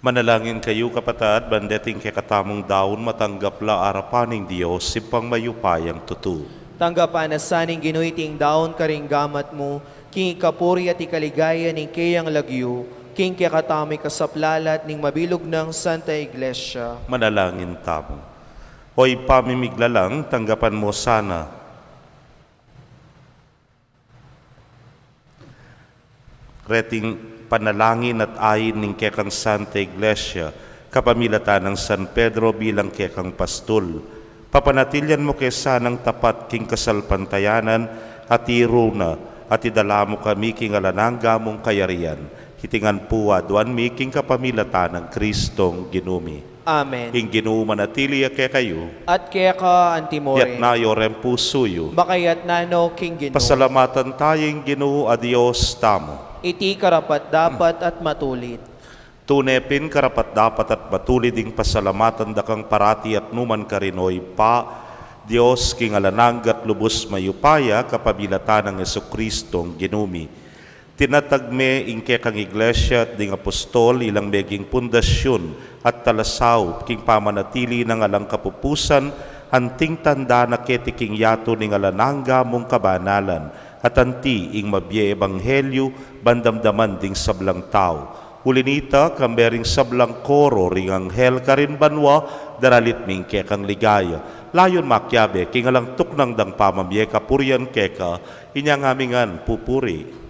Manalangin kayu, kapatad, ban deting kekatamung daun matanggap la arapan ning Dios, Ibpang mayupayang tutu. Tanggapan na sa ning Ginu iting daun karing gamat mu, king ikapuri at ikaligaya ning keyang lagyu, king kekatamu ikasaplalat ning mabilug nang Santa Iglesia. Manalangin tamu. O Ibpa mi miglalang, tanggapan mu sana reting panalangin at ain ning kekang Santa Iglesia, kapamilatan nang San Pedro bilang kekang pastul. Papanatilian mu ke sanang tapat king kasalpantayanan, at iru na, at idala mu kami king alang angga mung kayarian. Iti ngan pu aduan mi king kapamilatan nang Kristong Ginu mi. Amen. Ing Ginu manatili ya kekayu. At keka antimurin. Itas yu ring pusu yu. Makaitas na no king Ginu. Pasalamatan taya ing Ginu a Dios tamu. Iti karapat-dapat at matulid. Tune pin karapat-dapat at matulid ing pasalamatan da kang parati at nukarin man, O Ibpa, Dios king alang angga at lubus mayupaya, kapamilatan nang Jesukristong Ginu mi. Tinatag me ing kekang Iglesia at ding apostol ilang meging pundasyun at talasaup king pamanatili nang alang kapupusan, anting tanda na keti king yatu ning alang angga mung kabanalan, at anti ing mabie ebanghelyu ban damdaman ding sablang tau. Uli na nita, kambe ring sablang koro ring anghel karin banua, daralit mi ing kekang ligaya. Layun makiabe king alang tuknang dang pamamie kapurian keka, inya ngan mi ngan pupuri.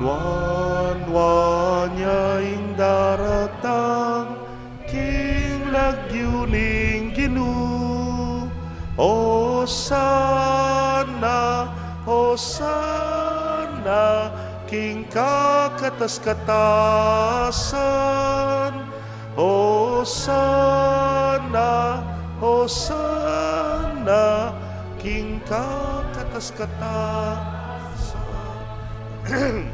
Nuan-nuan ya ing daratang king lagyu ning Ginu. Osana, Osana king kakatas-katasan. Osana, Osana king kakatas-katasan.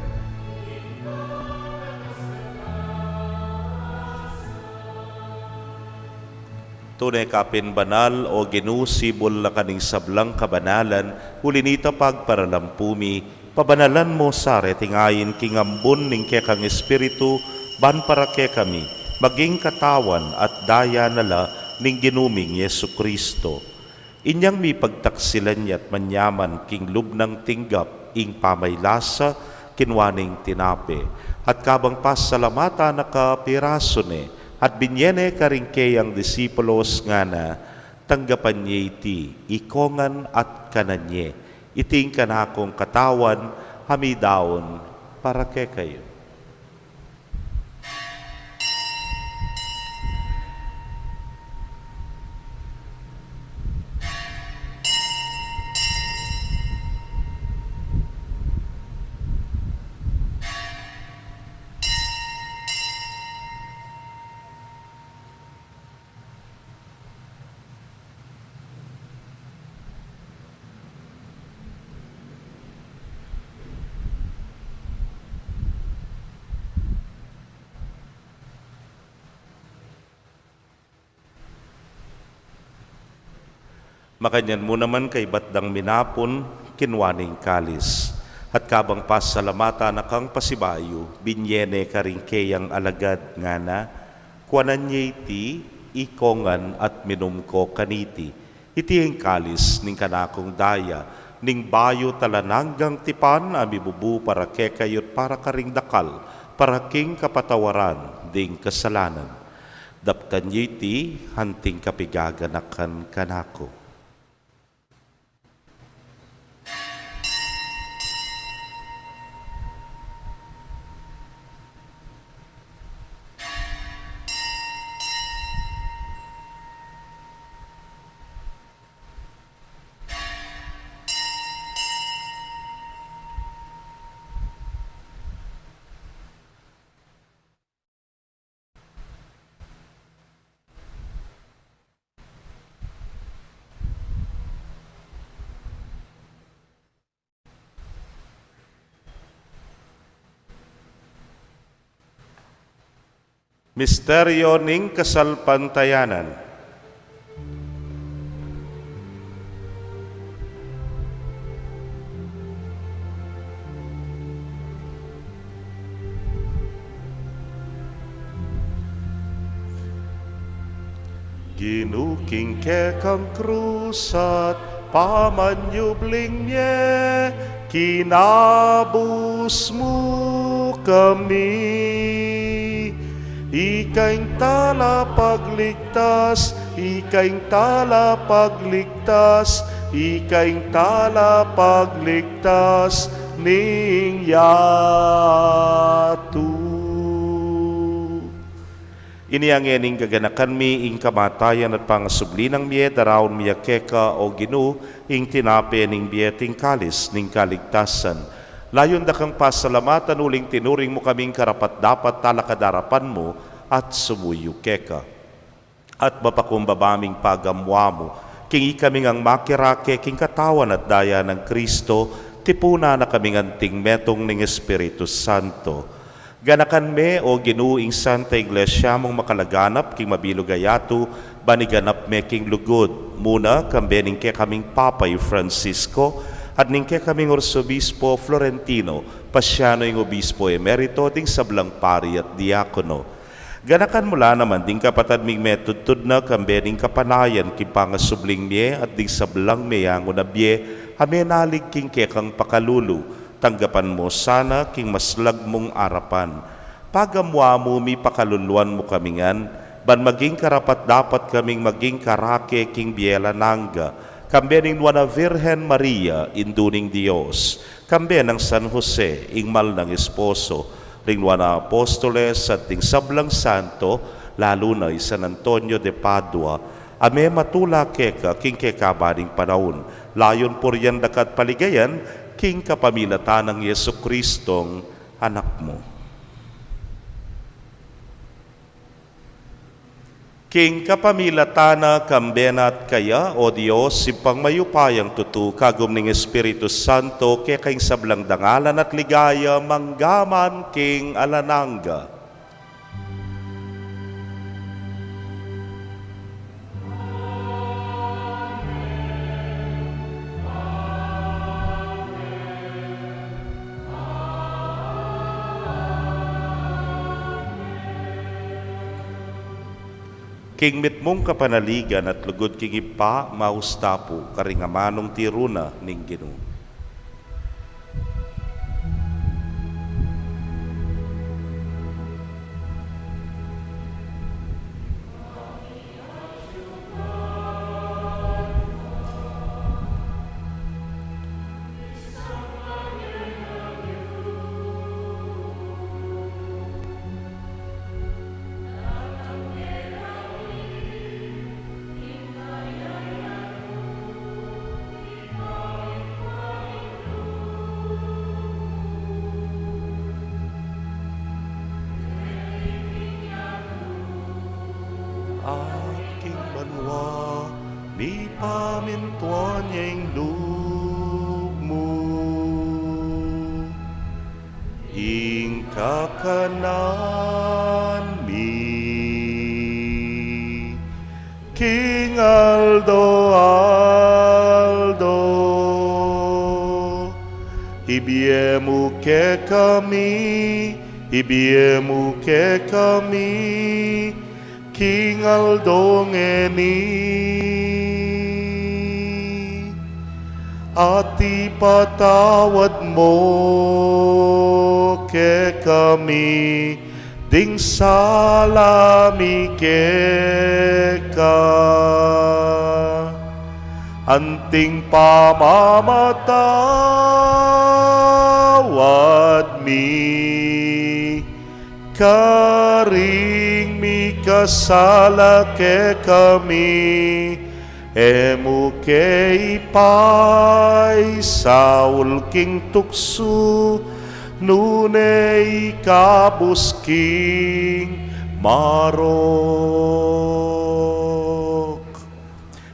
Tune ka pin banal, O Ginu, sibul na ka ning sablang kabanalan, uli na nita pagparalampu mi, pabanalan mu sa reting ain king ambun ning kekang Espiritu, ban para kekami maging katawan at daya na la ning Ginu ming Jesucristo. Inyang mipagtaksilan ya at manyaman king lub nang tinggap ing pamaylasa, kinua ne ing tinape, at kabang pasalamatan na ka, pirasu ne, at binye ne karing keyang disipulos, ngana: Tanggapan ye iti ikongan at kanan ye. Iti ing kanakung katawan a midaun para kekayu. Makanyan mu naman, kaybat dang minapun, kinua ne ing kalis, at kabang pasalamatan na kang pasibayu, binye ne karing keyang alagad, ngana: Kuanan ye iti ikongan at minum ko kaniti. Iti ing kalis ning kanakung daya, ning bayu at alang anggang tipan, a mibubu para kekayu at para karing dakal, para king kapatawaran ding kasalanan. Daptan ye iti anting kapigaganakan kanaku. Misteryo ning kasalpantayanan. Ginu, king kekang krus at pamanyubling mie, kinabus mu kami. Ika ing talapagligtas, ika ing talapagligtas, ika ing talapagligtas ning yatu. Ini a ngening gaganakan mi ing kamatayan at pangasubli nang mie, daraun mi ya keka, o Ginu, ing tinape ning bie at ing kalis ning kaligtasan. Layun da kang pasalamatan uling tinuring mu kaming karapat-dapat talakad arapan mu at sumuyu keka. At mapakumbaba ming pagamuan mu king ikami ngang makirake king katawan at daya nang Kristo, tipunan na kaming anting metung ning Espiritu Santo. Ganakan me, o Ginu, ing Santa Iglesia mung makalaganap king mabilug a yatu, ban iganap me king lugud, muna kambe ning kekaming Papa i Francisco, at ning kekaming Arsobispo Florentino, pasianu ing Obispo Emerito, ding sablang pari at diakono. Ganakan mu la naman ding kapatad ming metudtud na kambe ning kapanayan king pangasubling mie at ding sablang meyangu na bie a menalig king kekang pakalulu. Tanggapan mu sana king maslag mung arapan. Pagamuan mu, mipakaluluan mu kami ngan, ban maging karapat-dapat kaming maging karake king bie alang angga, kambe ning Nuan a Virgen Maria, Indu ning Dios, kambe nang San Jose, ing mal nang esposo, ring Nuan a Apostoles, at ding sablang santo, lalu na i San Antonio de Padua, a mematula keka king kekaban ning panaun, layun purian da ka at paligayan, king kapamilatan nang Jesucristong Anak mu. King kapamilatan na, kambe na at kaya, o Dios, Ibpang mayupayang tutu, kagum ning Espiritu Santo, keka ing sablang dangalan at ligaya, mangga man king alang angga. King mitmung kapanaligan at lugud king Ibpa, maus ta pu karing amanung tiru na ning Ginu. At king banua, mipamintuan ya ing lub mu. Ing kakanan mi king aldo-aldo, ibie mu kekami, ibie mu kekami king aldo ngeni. At ipatawad mu kekami ding sala mi keka, anting pamamatawad mi karing mikasala kekami. E mu ke ipaisaul king tuksu, nune ikabus king marok.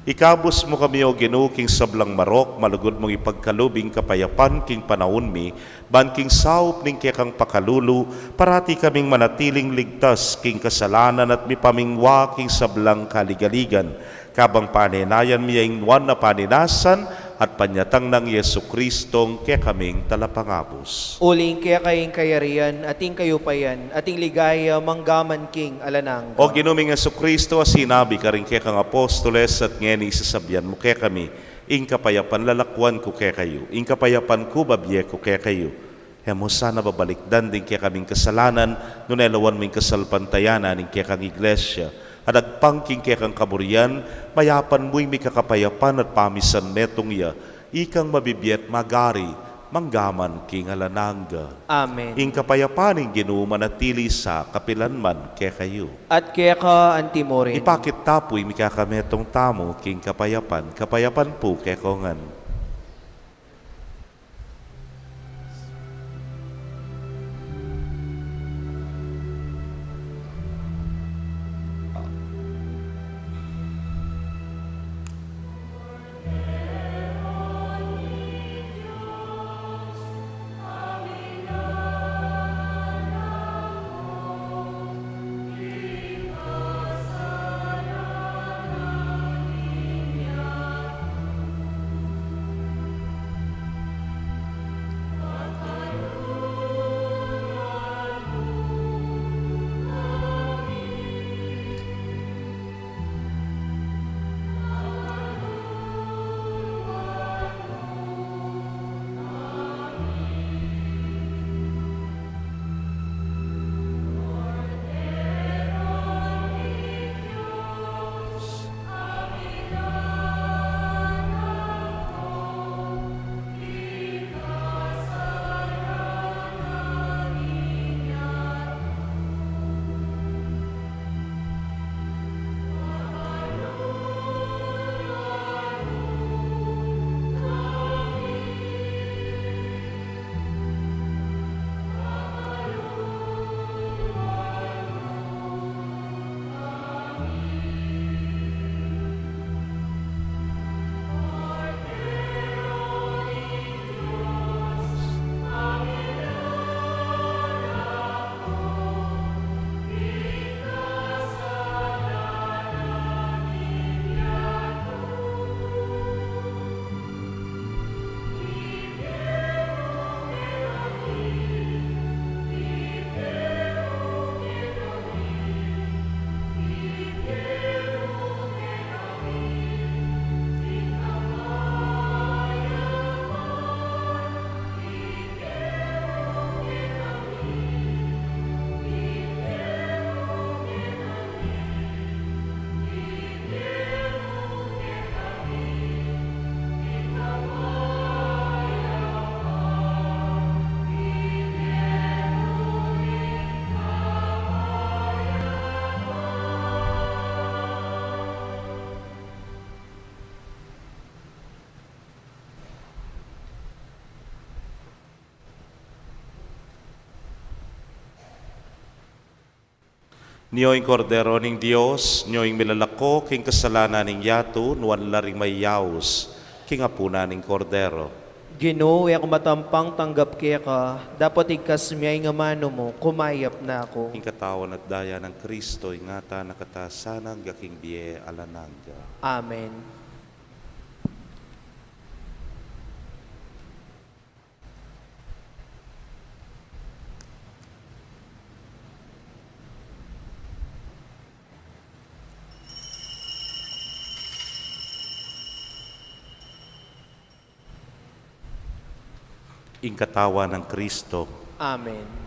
Ikabus mu kami, O Ginu, king sablang marok, malugud mung ipagkalub ing kapayapan king panaun mi, ban king saup ning kekang pakalulu, parati kaming manatiling ligtas king kasalanan at mipamingwa king sablang kaligaligan, kabang panenayan mi ya ing nuan a paninasan at panyatang nang Jesucristong kekaming Talapangabus. Uling keka ing kayarian, at ing kayupayan, at ing ligaya, manggaman king alang angga. O Ginu ming Jesucristo, a sinabi karing kekang apostoles, at ngeni sasabian mu kekami, ing kapayapan lalakuan ku kekayu, ing kapayapan ku babie ku kekayu. E mu sana babalikdan ding kekaming kasalanan, nune lawan mu ing kasalpantayanan ning kekang Iglesia. At agpang king kekang kaburian, mayapan mu ing mikakapayapan at pamisan metung ya, ikang mabibie at magari, manggaman king alang angga. Amen. Ing kapayapan ning Ginu manatili sa kapilan man kekayu. At keka antimurin. Ipakit ta pu ing mikakametung tamu king kapayapan, kapayapan pu kekongan. Nyo ing Kordero ning Dios, nyo ing milalako king kasalanan ning yatu, nuan la ring mayaus king apunan ning Kordero. Ginu, e ku matampang tanggap keka, dapot igkas mu ing amanu mu, kumayap na ku. Ing katawan at daya nang Kristo, ingatan na kata sana angga king bie alang angga. Amen. Ing katawan nang Kristo. Amen.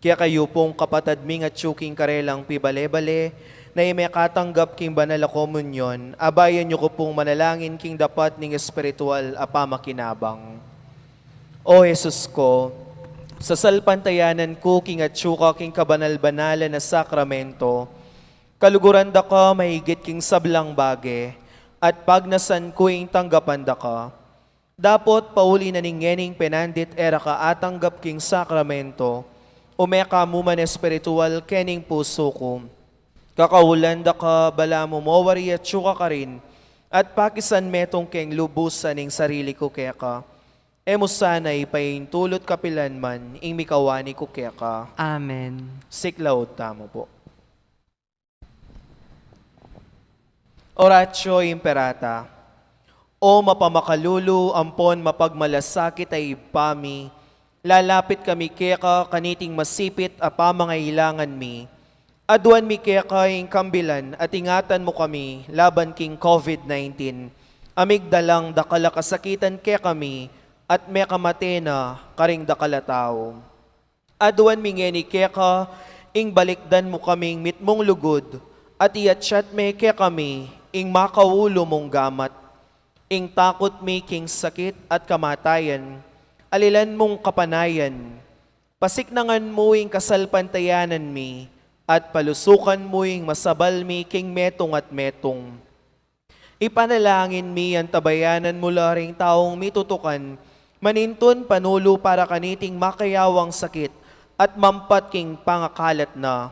Kekayu pung kapatad ming atyu king karelang pibale-bale, na e mekatanggap king banal a komunyon, abayan yu ku pung manalangin king dapat ning espiritual a pamakinabang. O Jesus ku, sasalpantayanan ku king atyu ka king kabanal-banalan a sakramento, kaluguran da ka mahigit king sablang bage, at pagnasan ku ing tanggapan da ka. Dapot pauli na ning ngening penandit e ra ka atanggap king sakramento, ume ka mu man espiritual kening pusu ku. Kakaulan da ka balamu mowari atyu ka karin, at pakisan metung keng lubusan ing sarili ku keka. E mu sana ipaintulut kapilan man ing mikawani ku keka. Amen. Siklaud tamu pu. Oratio Imperata. O mapamakalulu ampon mapagmalasakit a Ibpa mi, lalapit kami keka kaniting masipit a pamangailangan mi. Aduan mi keka ing kambilan at ingatan mu kami laban king COVID nineteen, a migdalang dakal a kasakitan kekami at mekamate na karing dakal a tau. Aduan mi ngeni keka ing balikdan mu kaming mitmung lugud, at iatyat me kekami ing makaulu mung gamat. Ing takut mi king sakit at kamatayan, alilan mung kapanayan. Pasiknangan mu ing kasalpantayanan mi, at palusukan mu ing masabal mi king metung at metung. Ipanalangin mi antabayanan mu la ring taung mitutukan, manintun panulu para kaniting makayawang sakit, at mampat king pangakalat na.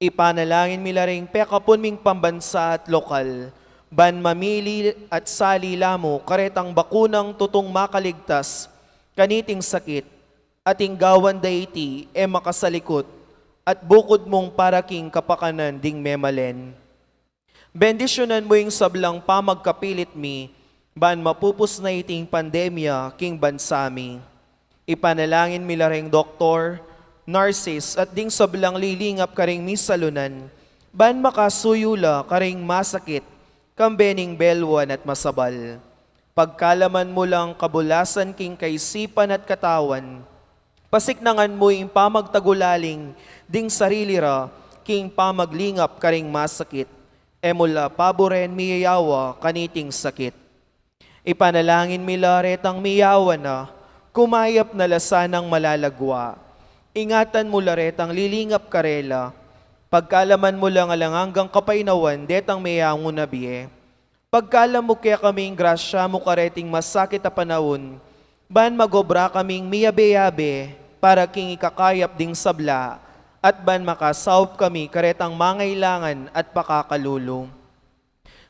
Ipanalangin mi la ring pekapun ming pambansa at lokal, ban mamili at sali la mu karetang bakunang tutung makaligtas kaniting sakit, at ing gawan da iti e makasalikut, at bukud mung para king kapakanan ding memalen. Bendisyunan mu ing sablang pamagkapilit mi, ban mapupus na iting pandemya king bansa mi. Ipanalangin mi la ring doktor, nurses, at ding sablang lilingap karing misalunan, ban makasuyu la karing masakit, kambe ning belwan at masabal. Pagkalaman mu lang kabulasan king kaisipan at katawan, pasiknangan mu ing pamagtagulaling ding sarili ra king pamaglingap karing masakit, e mu la paburen miyayawa kaniting sakit. Ipanalangin mi la retang miyawa na, kumayap na la sanang malalagwa. Ingatan mu la retang lilingap karela, pagkalaman mu lang alang anggang kapaynawan detang meyangu na bie. Pagkalam mu kekaming grasya mu kareting masakit a panaun, ban magobra kaming miyabe-yabe para king ikakayap ding sabla, at ban makasaup kami karetang mangailangan at pakakalulu.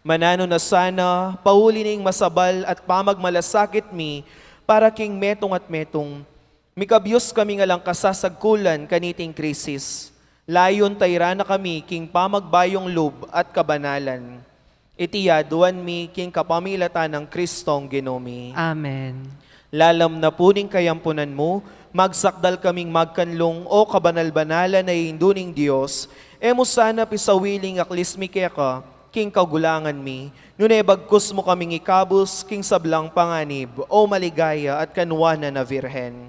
Mananu na sana, pauli ning masabal at pamagmalasakit mi para king metung at metung, mikabyus kaming alang kasasagkulan kaniting krisis. Layun tairan na kami king pamagbayung lub at kabanalan. Iti aduan mi king kapamilatan nang Kristong Ginu mi. Amen. Lalam na pu ning kayampunan mu, magsakdal kaming magkanlung, o kabanal-banalan a Indu ning Dios, e mu sana pisawiling aklis mi keka king kagulangan mi, nune bagkus mu kaming ikabus king sablang panganib, o maligaya at kanuanan a Virgen.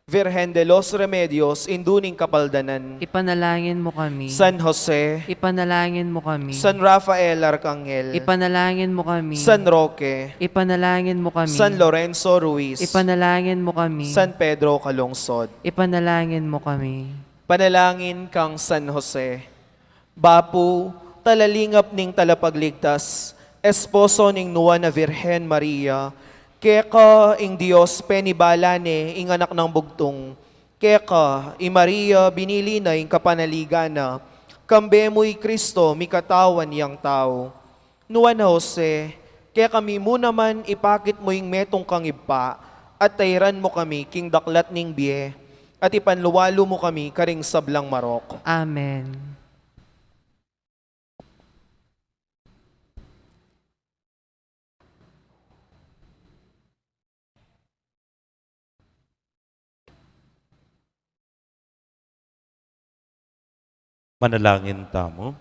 Virgen de los Remedios, Indu ning Kapaldanan. Ipanalangin mu kami. San Jose. Ipanalangin mu kami. San Rafael Arcangel. Ipanalangin mu kami. San Roque. Ipanalangin mu kami. San Lorenzo Ruiz. Ipanalangin mu kami. San Pedro Calungsod. Ipanalangin mu kami. Panalangin kang San Jose. Bapu, talalingap ning Talapagligtas, esposo ning Nuan a Virgen Maria, keka ing Dios penibala ne ing Anak nang Bugtung, keka i Maria binili na ing kapanaligan na, kambe mu i Kristo mikatawan yang tau. Nuan a Jose, kekami mu naman ipakit mu ing metung kang ibpa, at tairan mu kami king daklat ning bie, at ipanluwalu mu kami karing sablang marok. Amen. Manalangin tamu.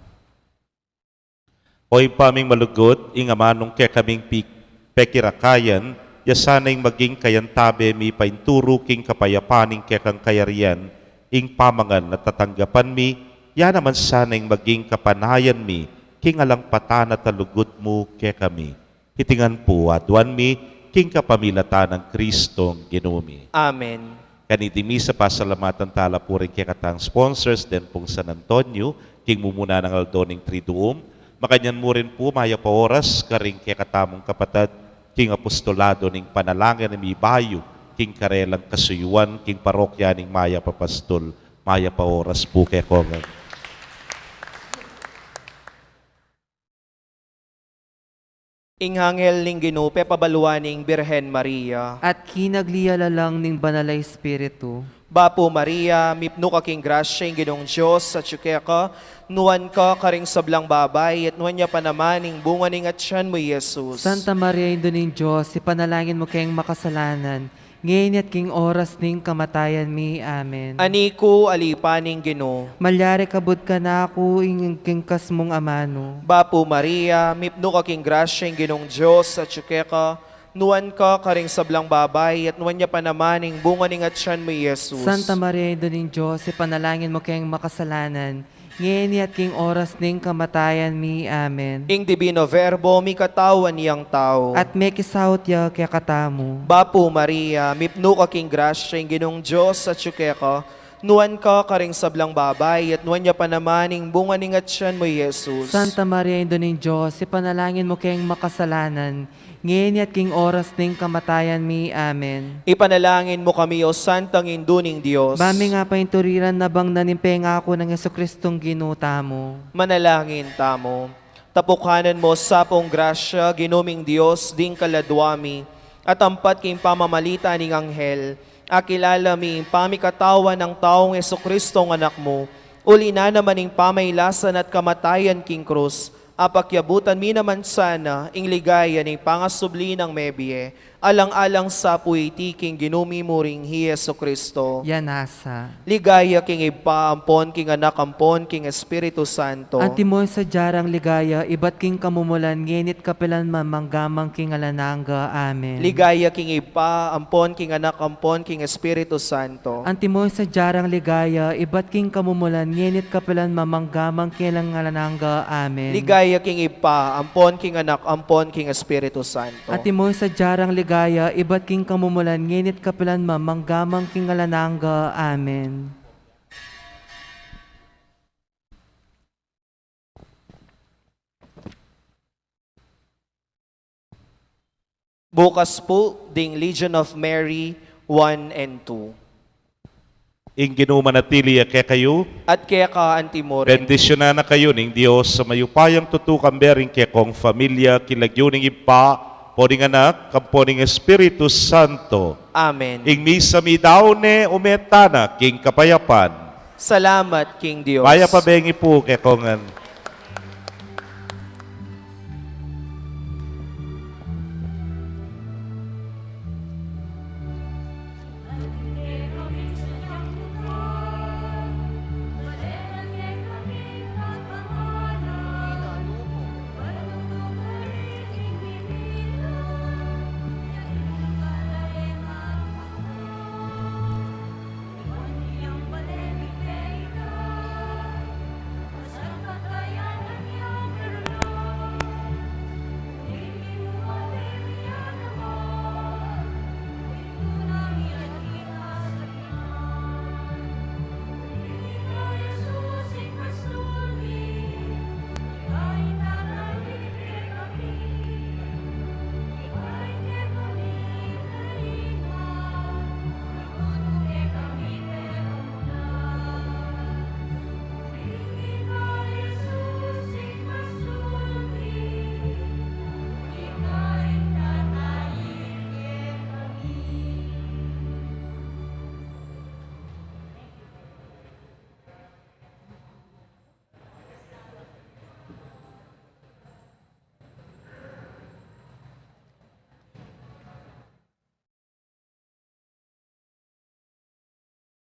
O Ibpa ming malugud, ing amanung kekaming pi-, pekirakayan, ya sana ing maging kayantabe mi painturu king kapayapan ning kekang kayarian, ing pamangan na tatanggapan mi, ya naman sana ing maging kapanayan mi king alang patana a lugud mu kekami. Iti ngan pu aduan mi king kapamilatan nang Kristong Ginu mi. Amen. Kaniti misa, pasalamatan tala pu ring kekatang sponsors, den pung San Antonio, king mumuna nang aldo ning Triduum. Makanyan mu rin pu mayap a oras karing kekatamung kapatad king apostolado ning panalangin a mibayu king karelang kasuyuan king parokya ning Mayap a Pastul. Mayap a oras pu kekongan. Ing anghel ning Ginu pepabaluan ing Birhen Maria. At kinagli ya la lang ning Banal a Espiritu. Bapu Maria, mipnu ka king grasya, ing Ginung Dios atyu keka, nuan ka karing sablang babai, at nuan ya pa naman ing bunga ning atyan mu, i Jesus. Santa Maria, Indu ning Dios, ipanalangin mu keng makasalanan, ngeni at king oras ning kamatayan mi. Amen. Ani ku, ali pa ning Ginu. Malyari kabud kanaku ing kingkas mung amanu. Bapu Maria, mipnu ka king grasya, ing Ginung Dios atyu keka, nuan ka karing sablang babai, at nuan ya pa naman ing bunga ning atyan mu, i Jesus. Santa Maria, Indu ning Dios, ipanalangin mu keng makasalanan, ngeni at king oras ning kamatayan mi. Amen. Ing Divino Verbo mikatawan yang tau. At mekisaut ya kekatamu. Bapu Maria, mipnu ka king grasya, ing Ginung Dios atyu keka, nuan ka karing sablang babai, at nuan ya pa naman ing bunga ning atyan mu, i Jesus. Santa Maria, Indu ning Dios, ipanalangin mu keng makasalanan, Ngeni at king oras ning kamatayan mi. Amen. Ipanalangin mu kami, O Santang Indu ning Dios. Ba mi nga painturiran na bang na ning pengaku nang Jesucristong Ginu tamu. Manalangin tamu. Tapukanan mu sa pung grasya, Ginu ming Dios, ding kaladwa mi, at ampat king pamamalita ning anghel, akilala mi ing pamikatawan nang taung Jesucristong Anak mu, uli na naman ing pamailasan at kamatayan king krus, apakyabutan mi naman sana ing ligaya ning pangasubli nang mebie, alang-alang sa pu iti king Ginu mi mu ring hi Jesucristo. Yan asa. Ligaya king Ibpa, ampon king Anak, ampon king Espiritu Santo. Antimo ing sadya rang ligaya, ibat king kamumulan, ngeni't kapilan man, manggaman king alang angga. Amen. Ligaya king Ibpa, ampon king Anak, ampon king Espiritu Santo. Antimo ing sadya rang ligaya, ibat king kamumulan, ngeni't kapilan man, manggaman king alang angga. Amen. Ligaya king Ibpa, ampon king Anak, ampon king Espiritu Santo. Antimo ing sadya rang ligaya, ibat king kamumulan, ngeni't kapilan man, manggaman king alang angga. Amen. Bukas pu ding Legion of Mary one and two. Ing Ginu manatili ya kekayu. At keka antimurin. Bendisyunan na kayu ning Dios a mayupayang tutu, kambe ring kekong familia, king lagyu ning Ibpa, ampo ning Anak, ampo ning Espiritu Santo. Amen. Ing misa mi daun ne, ume tana king kapayapan. Salamat king Dios. Mayap a bengi pu kekongan.